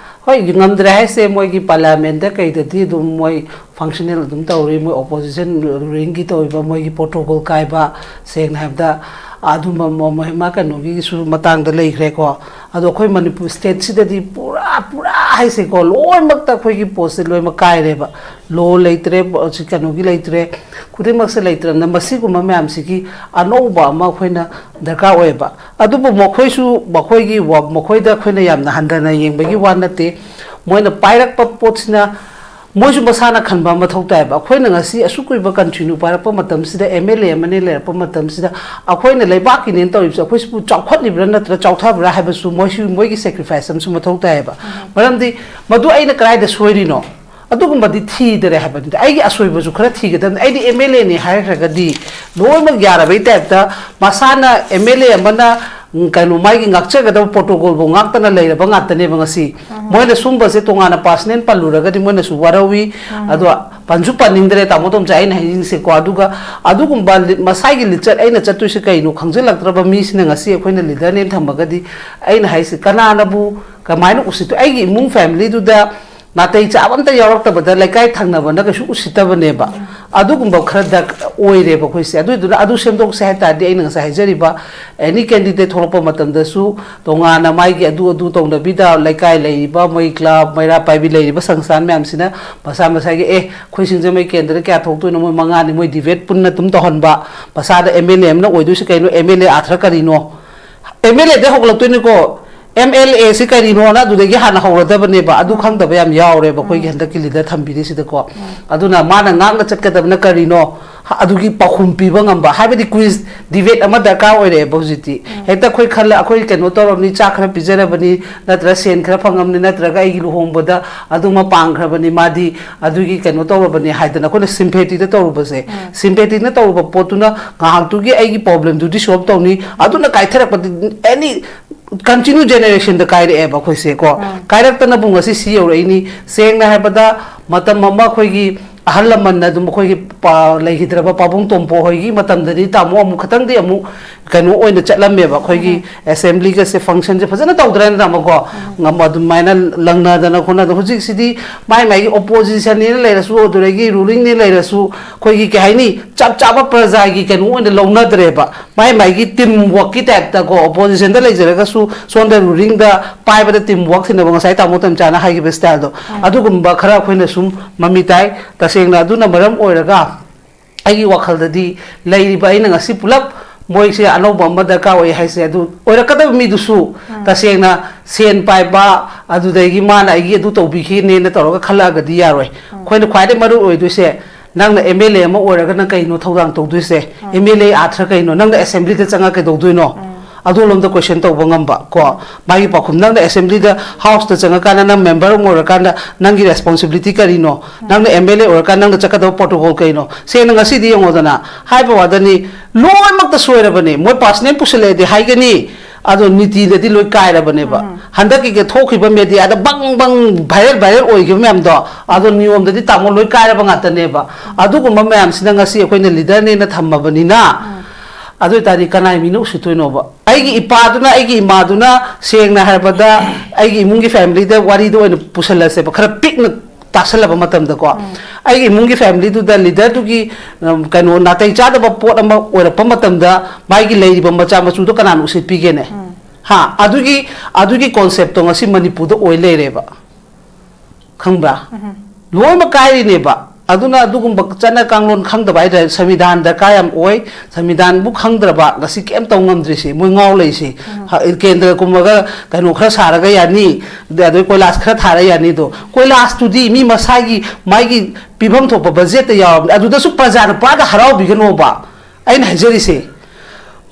ꯍꯣꯏ, ꯉꯝꯗ꯭ꯔꯦ ꯍꯥꯏꯁꯦ ꯃꯣꯏꯒꯤ parliament ꯀꯩꯗꯗꯤ ꯑꯗꯨꯝ ꯃꯣꯏ functional ꯑꯗꯨꯝ ꯇꯧꯔꯤ, ꯃꯣꯏ opposition ruling ꯒꯤ ꯇꯧꯔꯤꯕ ꯃꯣꯏꯒꯤ protocol ꯀꯥꯏꯕ, ꯁꯦꯡꯅ ꯍꯥꯏꯕꯗ ꯑꯗꯨꯝꯕ ꯃ-, ꯃ-, ꯃꯥ ꯀꯩꯅꯣꯒꯤꯁꯨ ꯃꯇꯥꯡꯗ ꯂꯩꯈ꯭ꯔꯦꯀꯣ꯫ ꯑꯗꯣ ꯑꯩꯈꯣꯏ ꯃꯅꯤꯄꯨꯔ state ꯁꯤꯗꯗꯤ ꯄꯨꯔꯥ, ꯄꯨꯔꯥ ꯍꯥꯏꯁꯦꯀꯣ, ꯂꯣꯏꯅꯃꯛꯇ ꯑꯩꯈꯣꯏꯒꯤ ꯄꯣꯠꯁꯦ ꯂꯣꯏꯅꯃꯛ ꯀꯥꯏꯔꯦꯕ꯫ Law ꯂꯩꯇ꯭ꯔꯦ, ꯁꯤ ꯀꯩꯅꯣꯒꯤ ꯂꯩꯇ꯭ꯔꯦ, ꯈꯨꯗꯤꯡꯃꯛꯁꯦ ꯂꯩꯇ꯭ꯔꯕꯅꯤꯅ ꯃꯁꯤꯒꯨꯝꯕ ꯃꯌꯥꯝꯁꯤꯒꯤ ꯑꯅꯧꯕ ꯑꯃ ꯑꯩꯈꯣꯏꯅ ꯗꯔꯀꯥꯔ ꯑꯣꯏꯌꯦꯕ꯫ ꯑꯗꯨꯕꯨ ꯃꯈꯣꯏꯁꯨ, ꯃꯈꯣꯏꯒꯤ ꯋꯥ-, ꯃꯈꯣꯏꯗ ꯑꯩꯈꯣꯏꯅ ꯌꯥꯝꯅ ꯍꯟꯊꯅ ꯌꯦꯡꯕꯒꯤ ꯋꯥ ꯅꯠꯇꯦ꯫ ꯃꯣꯏꯅ ꯄꯥꯏꯔꯛꯄ ꯄꯣꯠꯁꯤꯅ ꯃꯣꯏꯁꯨ ꯃꯁꯥꯅ ꯈꯟꯕ ꯑꯃ ꯃꯊꯧ ꯇꯥꯏꯌꯦꯕ꯫ ꯑꯩꯈꯣꯏꯅ ꯉꯁꯤ ꯑꯁꯨꯛ ꯀꯨꯏꯕ continue ꯄꯥꯏꯔꯛꯄ ꯃꯇꯝꯁꯤꯗ, M L A ꯑꯃꯅꯤ ꯂꯩꯔꯛꯄ ꯃꯇꯝꯁꯤꯗ, ꯑꯩꯈꯣꯏꯅ ꯂꯩꯕꯥꯛꯀꯤꯅꯦꯅ ꯇꯧꯔꯤꯕꯁꯦ, ꯑꯩꯈꯣꯏꯁꯤꯕꯨ ꯆꯥꯎꯈꯠꯂꯤꯕ꯭ꯔꯥ ꯅꯠꯇ꯭ꯔꯒ ꯆꯥꯎꯊꯕ꯭ꯔꯥ ꯍꯥꯏꯕꯁꯨ ꯃꯣꯏꯁꯨ, ꯃꯣꯏꯒꯤ sacrifice ꯑꯃꯁꯨ ꯃꯊꯧ ꯇꯥꯏꯌꯦꯕ꯫ ꯃꯔꯝꯗꯤ ꯃꯗꯨ ꯑꯩꯅ ꯀꯗꯥꯏꯗ ꯁꯣꯏꯔꯤꯅꯣ? ꯑꯗꯨꯒꯨꯝꯕꯗꯤ ꯊꯤꯗꯔꯦ ꯍꯥꯏꯕꯅꯤꯗ꯫ ꯑꯩꯒꯤ ꯑꯁꯣꯏꯕꯁꯨ ꯈꯔ ꯊꯤꯒꯗꯕꯅꯤ꯫ ꯑꯩꯗꯤ M L A ꯅꯤ ꯍꯥꯏꯈ꯭ꯔꯒꯗꯤ ꯂꯣꯏꯅꯃꯛ ꯌꯥꯔꯕꯩ type ꯇ, ꯃꯁꯥꯅ M L A ꯑꯃꯅ, ꯎꯝ, ꯀꯩꯅꯣ, ꯃꯥꯒꯤ ꯉꯥꯛꯆꯒꯗꯕ protocol ꯐꯥꯎ ꯉꯥꯛꯇꯅ ꯂꯩꯔꯕ ꯉꯥꯛꯇꯅꯦꯕ ꯉꯁꯤ꯫ ꯃꯣꯏꯅ ꯁꯨꯝꯕꯁꯦ ꯇꯣꯉꯥꯟꯅ personal ꯄꯜꯂꯨꯔꯒꯗꯤ ꯃꯣꯏꯅꯁꯨ ꯋꯥꯔꯧꯏ꯫ ꯑꯗꯣ ꯄꯟꯁꯨ ꯄꯟꯅꯤꯡꯗ꯭ꯔꯦ, ꯇꯥꯃꯣ ꯇꯣꯝꯆꯥ, ꯑꯩꯅ ꯍꯥꯏꯅꯤꯡꯉꯤꯁꯦꯀꯣ꯫ ꯑꯗꯨꯒ ꯑꯗꯨꯒꯨꯝꯕ ꯂꯤ-, ꯃꯁꯥꯒꯤ ꯂꯤꯆꯠ ꯑꯩꯅ ꯆꯠꯇꯣꯏꯁꯦ ꯀꯩꯅꯣ ꯈꯪꯖꯤꯜꯂꯛꯇ꯭ꯔꯕ ꯃꯤꯁꯤꯅ ꯉꯁꯤ ꯑꯩꯈꯣꯏꯅ leader ꯅꯦꯅ ꯊꯝꯃꯒꯗꯤ, ꯑꯩꯅ ꯍꯥꯏꯁꯦ, ꯀꯅꯥꯅꯕꯨ ꯀꯃꯥꯏꯅ ꯎꯁꯤꯠꯇꯣꯏ? ꯑꯩꯒꯤ ꯏꯃꯨꯡ family ꯗꯨꯗ ꯅꯥꯇꯩ ꯆꯥꯕ ꯑꯝꯇ ꯌꯥꯎꯔꯛꯇꯕꯗ ꯂꯩꯀꯥꯏ ꯊꯪꯅꯕꯅ ꯀꯩꯁꯨ ꯎꯁꯤꯠꯇꯕꯅꯦꯕ꯫ ꯑꯗꯨꯒꯨꯝꯕ ꯈꯔ ꯗꯔꯀꯥꯔ ꯑꯣꯏꯔꯦꯕ ꯑꯩꯈꯣꯏꯁꯦ꯫ ꯑꯗꯨꯗꯨꯅ ꯑꯗꯨ ꯁꯦꯝꯗꯣꯛꯁꯦ ꯍꯥꯏ ꯇꯥꯔꯗꯤ, ꯑꯩꯅ ꯉꯁꯥꯏ ꯍꯥꯏꯖꯔꯤꯕ any candidate ꯊꯣꯛꯂꯛꯄ ꯃꯇꯝꯗꯁꯨ ꯇꯣꯉꯥꯟꯅ ꯃꯥꯒꯤ ꯑꯗꯨ ꯑꯗꯨ ꯇꯧꯅꯕꯤꯗ, ꯂꯩꯀꯥꯏ ꯂꯩꯔꯤꯕ, ꯃꯣꯏ club, ꯃꯩꯔꯥ ꯄꯥꯏꯕꯤ ꯂꯩꯔꯤꯕ ꯁꯪꯁꯊꯥꯟ ꯃꯌꯥꯝꯁꯤꯅ ꯃꯁꯥ ꯃꯁꯥꯒꯤ, "ꯑꯦ, ꯑꯩꯈꯣꯏ ꯁꯤꯡꯖꯃꯩ ꯀꯦꯟꯗ꯭ꯔ ꯀꯌꯥ ꯊꯣꯛꯇꯣꯏꯅꯣ?" ꯃꯣꯏ ꯃꯉꯥꯅꯤ, ꯃꯣꯏ debate ꯄꯨꯟꯅ ꯑꯗꯨꯝ ꯇꯧꯍꯟꯕ꯫ ꯃꯁꯥꯗ M L A ꯑꯃꯅ ꯑꯣꯏꯗꯣꯏꯁꯦ ꯀꯩꯅꯣ? M L A ꯑꯥꯔꯊ ꯀꯔꯤꯅꯣ? M L A ꯗꯩ ꯍꯧꯒꯠꯂꯛꯇꯣꯏꯅꯤꯀꯣ꯫ ꯑꯦꯝ ꯑꯦꯜ ꯑꯦ ꯁꯤ ꯀꯔꯤꯅꯣꯅ ꯑꯗꯨꯗꯒꯤ ꯍꯥꯟꯅ ꯍꯧꯔꯗꯕꯅꯦꯕ꯫ ꯑꯗꯨ ꯈꯪꯗꯕ ꯌꯥꯝ ꯌꯥꯎꯔꯦꯕ ꯑꯩꯈꯣꯏꯒꯤ ꯍꯟꯗꯛꯀꯤ ꯂꯤꯗꯔ ꯊꯝꯕꯤꯔꯤꯁꯤꯗꯀꯣ꯫ ꯑꯗꯨꯅ ꯃꯥꯅ ꯉꯥꯛꯅ ꯆꯠꯀꯗꯕꯅ ꯀꯔꯤꯅꯣ? ꯍ-, ꯑꯗꯨꯒꯤ ꯄꯥꯎꯈꯨꯝ ꯄꯤꯕ ꯉꯝꯕ, ꯍꯥꯏꯕꯗꯤ ꯀ꯭ꯋꯤꯖ ꯗꯤꯕꯦꯠ ꯑꯃ ꯗꯔꯀꯥꯔ ꯑꯣꯏꯔꯛꯑꯦꯕ ꯍꯧꯖꯤꯛꯇꯤ꯫ ꯍꯦꯛꯇ ꯑꯩꯈꯣꯏ ꯈꯜꯂ, ꯑꯩꯈꯣꯏ ꯀꯩꯅꯣ ꯇꯧꯔꯕꯅꯤ, ꯆꯥꯛ ꯈꯔ ꯄꯤꯖꯔꯕꯅꯤ, ꯅꯠꯇ꯭ꯔꯒ ꯁꯦꯟ ꯈꯔ ꯐꯪꯉꯕꯅꯤ, ꯅꯠꯇ꯭ꯔꯒ ꯑꯩꯒꯤ ꯂꯨꯍꯣꯡꯕꯗ ꯑꯗꯨꯃ ꯄꯥꯡꯈ꯭ꯔꯕꯅꯤ, ꯃꯥꯗꯤ ꯑꯗꯨꯒꯤ ꯀꯩꯅꯣ ꯇꯧꯔꯕꯅꯤ ꯍꯥꯏꯗꯅ ꯑꯩꯈꯣꯏꯅ ꯁꯤꯝꯄꯦꯇꯤꯗ ꯇꯧꯔꯨꯕꯁꯦ꯫ ꯁꯤꯝꯄꯦꯇꯤꯅ ꯇꯧꯔꯨꯕ ꯄꯣꯠꯇꯨꯅ ꯉꯥꯏꯍꯥꯛꯇꯨꯒꯤ ꯑꯩꯒꯤ ꯄ꯭ꯔꯣꯕ꯭ꯂꯦꯝꯗꯨꯗꯤ ꯁꯣꯜꯕ ꯇꯧꯅꯤ, ꯑꯗꯨꯅ ꯀꯥꯏꯊꯔꯛꯄꯗꯤ ꯑꯦꯅꯤ ꯀꯟꯇꯤꯅ꯭ꯌꯨ ꯖꯦꯅꯦꯔꯦꯁꯟꯗ ꯀꯥꯏꯔꯛꯑꯦꯕ ꯑꯩꯈꯣꯏꯁꯦ ꯀꯣ꯫ ꯀꯥꯏꯔꯛꯇꯅꯕꯨ ꯉꯁꯤ ꯁꯤ ꯌꯧꯔꯛꯏꯅꯤ꯫ ꯁꯦꯡꯅ ꯍꯥꯏꯕꯗ, ꯃꯇꯝ ꯑꯃ ꯑꯩꯈꯣꯏꯒꯤ ꯑꯍꯜ ꯂꯃꯟꯅ ꯑꯗꯨꯝ ꯑꯩꯈꯣꯏꯒꯤ ꯄ-, ꯂꯩꯈꯤꯗ꯭ꯔꯕ ꯄꯥꯕꯨꯡ ꯇꯣꯝꯄꯣ ꯍꯣꯏꯒꯤ ꯃꯇꯝꯗꯗꯤ ꯇꯥꯃꯣ ꯑꯃꯨꯛ ꯈꯇꯪꯗꯤ ꯑꯃꯨꯛ ꯀꯩꯅꯣ ꯑꯣꯏꯅ ꯆꯠꯂꯝꯃꯦꯕ, ꯑꯩꯈꯣꯏꯒꯤ ꯑꯦꯁꯦꯝꯕ꯭ꯂꯤꯒꯁꯦ ꯐꯪꯁꯟꯁꯦ ꯐꯖꯅ ꯇꯧꯗ꯭ꯔꯦꯅ ꯇꯥꯃꯣꯀꯣ꯫ ꯉꯝ-, ꯑꯗꯨꯃꯥꯏꯅ ꯂꯪꯅꯗꯅ ꯈꯣꯠꯅꯗꯅ꯫ ꯍꯧꯖꯤꯛꯁꯤꯗꯤ ꯃꯥꯏ ꯃꯥꯏꯒꯤ ꯑꯣꯄꯣꯖꯤꯁꯟꯅꯦꯅ ꯂꯩꯔꯁꯨ, ꯑꯗꯨꯗꯒꯤ ꯔꯨꯂꯤꯡꯅꯦ ꯂꯩꯔꯁꯨ, ꯑꯩꯈꯣꯏꯒꯤ ꯀꯩ ꯍꯥꯏꯅꯤ, ꯆꯞ ꯆꯥꯕ ꯄ꯭ꯔꯖꯥꯒꯤ ꯀꯩꯅꯣ ꯑꯣꯏꯅ ꯂꯧꯅꯗ꯭ꯔꯦꯕ꯫ ꯃꯥꯏ ꯃꯥꯏꯒꯤ ꯇꯤꯝ ꯋꯥꯔꯛꯀꯤ ꯇꯥꯏꯞꯇꯀꯣ, ꯑꯣꯄꯣꯖꯤꯁꯟꯗ ꯂꯩꯖꯔꯒꯁꯨ ꯁꯣꯝꯗ ꯔꯨꯂꯤꯡꯗ ꯄꯥꯏꯕꯗ ꯇꯤꯝ ꯋꯥꯔꯛ ꯊꯤꯅꯕ, ꯉꯁꯥꯏ ꯇꯥꯃꯣ ꯇꯝꯆꯥꯅ ꯍꯥꯏꯈꯤꯕ ꯁ꯭ꯇꯥꯏꯜꯗꯣ, ꯑꯗꯨꯒꯨꯝꯕ ꯈꯔ ꯑꯩꯈꯣꯏꯅ ꯁꯨꯝ ꯃꯃꯤ ꯇꯥꯏ꯫ ꯇꯁꯦꯡꯅ ꯑꯗꯨꯅ ꯃꯔꯝ ꯑꯣꯏꯔꯒ ꯑꯩꯒꯤ ꯋꯥꯈꯜꯗꯗꯤ ꯂꯩꯔꯤꯕ ꯑꯩꯅ ꯉꯁꯤ ꯄꯨꯂꯞ ꯃꯣꯏꯁꯦ ꯑꯅꯧꯕ ꯑꯃ ꯗꯔꯀꯥꯔ ꯑꯣꯏ ꯍꯥꯏꯁꯦ, ꯑꯗꯨ ꯑꯣꯏꯔꯛꯀꯗꯕ ꯃꯤꯗꯨꯁꯨ ꯇꯁꯦꯡꯅ ꯁꯦꯟ ꯄꯥꯏꯕ, ꯑꯗꯨꯗꯒꯤ ꯃꯥꯅ ꯑꯩꯒꯤ ꯑꯗꯨ ꯇꯧꯕꯤꯈꯤꯅꯦꯅ ꯇꯧꯔꯒ ꯈꯜꯂꯛꯑꯒꯗꯤ ꯌꯥꯔꯣꯏ꯫ ꯑꯩꯈꯣꯏꯅ ꯈ꯭ꯋꯥꯏꯗꯩ ꯃꯔꯨ ꯑꯣꯏꯗꯣꯏꯁꯦ, ꯅꯪꯅ ꯑꯦꯝ ꯑꯦꯜ ꯑꯦ ꯑꯃ ꯑꯣꯏꯔꯒ ꯅꯪ ꯀꯩꯅꯣ ꯊꯧꯗꯥꯡ ꯇꯧꯗꯣꯏꯁꯦ? ꯑꯦꯝ ꯑꯦꯜ ꯑꯦ ꯑꯥꯔꯊ ꯀꯩꯅꯣ? ꯅꯪꯅ ꯑꯦꯁꯦꯝꯕ꯭ꯂꯤꯗ ꯆꯪꯉꯒ ꯀꯩꯗꯧꯗꯣꯏꯅꯣ? ꯑꯗꯣꯝꯂꯣꯝꯗ ꯀꯣꯏꯁꯟ ꯇꯧꯕ ꯉꯝꯕ ꯀꯣ, ꯃꯥꯒꯤ ꯄꯥꯎꯈꯨꯝ, ꯅꯪꯅ ꯑꯦꯁꯦꯝꯕ꯭ꯂꯤꯗ, ꯍꯥꯎꯁꯇ ꯆꯪꯉꯀꯥꯟꯗ ꯅꯪ ꯃꯦꯝꯕꯔ ꯑꯃ ꯑꯣꯏꯔꯀꯥꯟꯗ ꯅꯪꯒꯤ ꯔꯦꯁꯄꯣꯟꯁꯤꯕꯤꯂꯤꯇꯤ ꯀꯔꯤꯅꯣ? ꯅꯪꯅ ꯑꯦꯝ ꯑꯦꯜ ꯑꯦ ꯑꯣꯏꯔꯀꯥꯟꯗ ꯅꯪꯅ ꯆꯠꯀꯗꯕ ꯄ꯭ꯔꯣꯇꯣꯀꯣꯜ ꯀꯩꯅꯣ? ꯁꯦꯡꯅ ꯉꯁꯤꯗꯤ ꯌꯦꯡꯉꯣꯗꯅ, ꯍꯥꯏꯕ ꯋꯥꯗꯅꯤ, ꯂꯣꯏꯅꯃꯛꯇ ꯁꯣꯏꯔꯕꯅꯦ꯫ ꯃꯣꯏ ꯄꯥꯔꯁꯅꯦꯜ ꯄꯨꯁꯜꯂꯛꯑꯦꯗꯤ ꯍꯥꯏꯒꯅꯤ, ꯑꯗꯣ ꯅꯤꯇꯤꯗꯗꯤ ꯂꯣꯏ ꯀꯥꯏꯔꯕꯅꯦꯕ꯫ ꯍꯟꯗꯛꯀꯤꯒ ꯊꯣꯛꯈꯤꯕ ꯃꯦꯗꯤꯌꯥꯗ ꯕꯪ ꯕꯪ ꯚꯥꯏꯔꯦꯜ ꯚꯥꯏꯔꯦꯜ ꯑꯣꯏꯈꯤꯕ ꯃꯌꯥꯝꯗꯣ, ꯑꯗꯣ ꯅꯤꯌꯣꯝꯗꯗꯤ ꯇꯥꯃꯣ ꯂꯣꯏ ꯀꯥꯏꯔꯕ ꯉꯥꯛꯇꯅꯦꯕ꯫ ꯑꯗꯨꯒꯨꯝꯕ ꯃꯌꯥꯝꯁꯤꯅ ꯉꯁꯤ ꯑꯩꯈꯣꯏꯅ ꯂꯤꯗꯔꯅꯦꯅ ꯊꯝꯃꯕꯅꯤꯅ, ꯑꯗꯨ ꯑꯣꯏꯇꯥꯔꯗꯤ ꯀꯅꯥꯏ ꯃꯤꯅ ꯎꯁꯤꯠꯇꯣꯏꯅꯣꯕ? ꯑꯩꯒꯤ ꯏꯄꯥꯗꯨꯅ, ꯑꯩꯒꯤ ꯏꯃꯥꯗꯨꯅ, ꯁꯦꯡꯅ ꯍꯥꯏꯔꯕꯗ, ꯑꯩꯒꯤ ꯏꯃꯨꯡꯒꯤ ꯐꯦꯃꯤꯂꯤꯗ ꯋꯥꯔꯤꯗ ꯑꯣꯏꯅ ꯄꯨꯁꯜꯂꯁꯦꯕ, ꯈꯔ ꯄꯤꯛꯅ ꯇꯥꯁꯜꯂꯕ ꯃꯇꯝꯗꯀꯣ, ꯑꯩꯒꯤ ꯏꯃꯨꯡꯒꯤ ꯐꯦꯃꯤꯂꯤꯗꯨꯗ ꯂꯤꯗꯔꯗꯨꯒꯤ, ꯎꯝ, ꯀꯩꯅꯣ, ꯅꯥꯇꯩ ꯆꯥꯗꯕ ꯄꯣꯠ ꯑꯃ ꯑꯣꯏꯔꯛꯄ ꯃꯇꯝꯗ, ꯃꯥꯒꯤ ꯂꯩꯔꯤꯕ ꯃꯆꯥ ꯃꯁꯨꯗꯣ ꯀꯅꯥꯅ ꯎꯁꯤꯠꯄꯤꯒꯦꯅꯦ? ꯍꯥ? ꯑꯗꯨꯒꯤ, ꯑꯗꯨꯒꯤ ꯀꯣꯟꯁꯦꯞꯇꯣ ꯉꯁꯤ ꯃꯅꯤꯄꯨꯔꯗ ꯑꯣꯏ ꯂꯩꯔꯦꯕ꯫ ꯈꯪꯕ꯭ꯔꯥ? ꯂꯣꯏꯅꯃꯛ ꯀꯥꯏꯔꯤꯅꯦꯕ꯫ ꯑꯗꯨꯅ ꯑꯗꯨꯒꯨꯝꯕ ꯆꯠꯅ ꯀꯥꯡꯂꯣꯟ ꯈꯪꯗꯕ ꯍꯥꯏꯇꯥꯔꯦ, ꯁꯪꯕꯤꯙꯥꯟ ꯗꯔꯀꯥꯔ ꯌꯥꯝ ꯑꯣꯏ꯫ ꯁꯪꯕꯤꯙꯥꯟꯕꯨ ꯈꯪꯗ꯭ꯔꯕ ꯉꯁꯤ ꯀꯩꯝ ꯇꯧ ꯉꯝꯗ꯭ꯔꯤꯁꯤ ꯃꯣꯏ ꯉꯥꯎ ꯂꯩꯁꯤ꯫ ꯍ-, ꯀꯦꯟꯗ꯭ꯔ ꯀꯨꯝꯃꯒ ꯀꯩꯅꯣ ꯈꯔ ꯁꯥꯔꯒ ꯌꯥꯅꯤ, ꯑꯗꯩ ꯀꯣꯏꯂꯥꯁ ꯈꯔ ꯊꯥꯔ ꯌꯥꯅꯤꯗꯣ꯫ ꯀꯣꯏꯂꯥꯁꯇꯨꯗꯤ ꯃꯤ ꯃꯁꯥꯒꯤ ꯃꯥꯒꯤ ꯄꯤꯐꯝ ꯊꯣꯛꯄ ꯕꯖꯦꯠꯇ ꯌꯥꯎꯔꯕꯅꯤ, ꯑꯗꯨꯗꯁꯨ ꯄ꯭ꯔꯖꯥꯅ ꯄꯥꯗ ꯍꯔꯥꯎꯕꯤꯒꯅꯣꯕ꯫ ꯑꯩꯅ ꯍꯥꯏꯖꯔꯤꯁꯦ,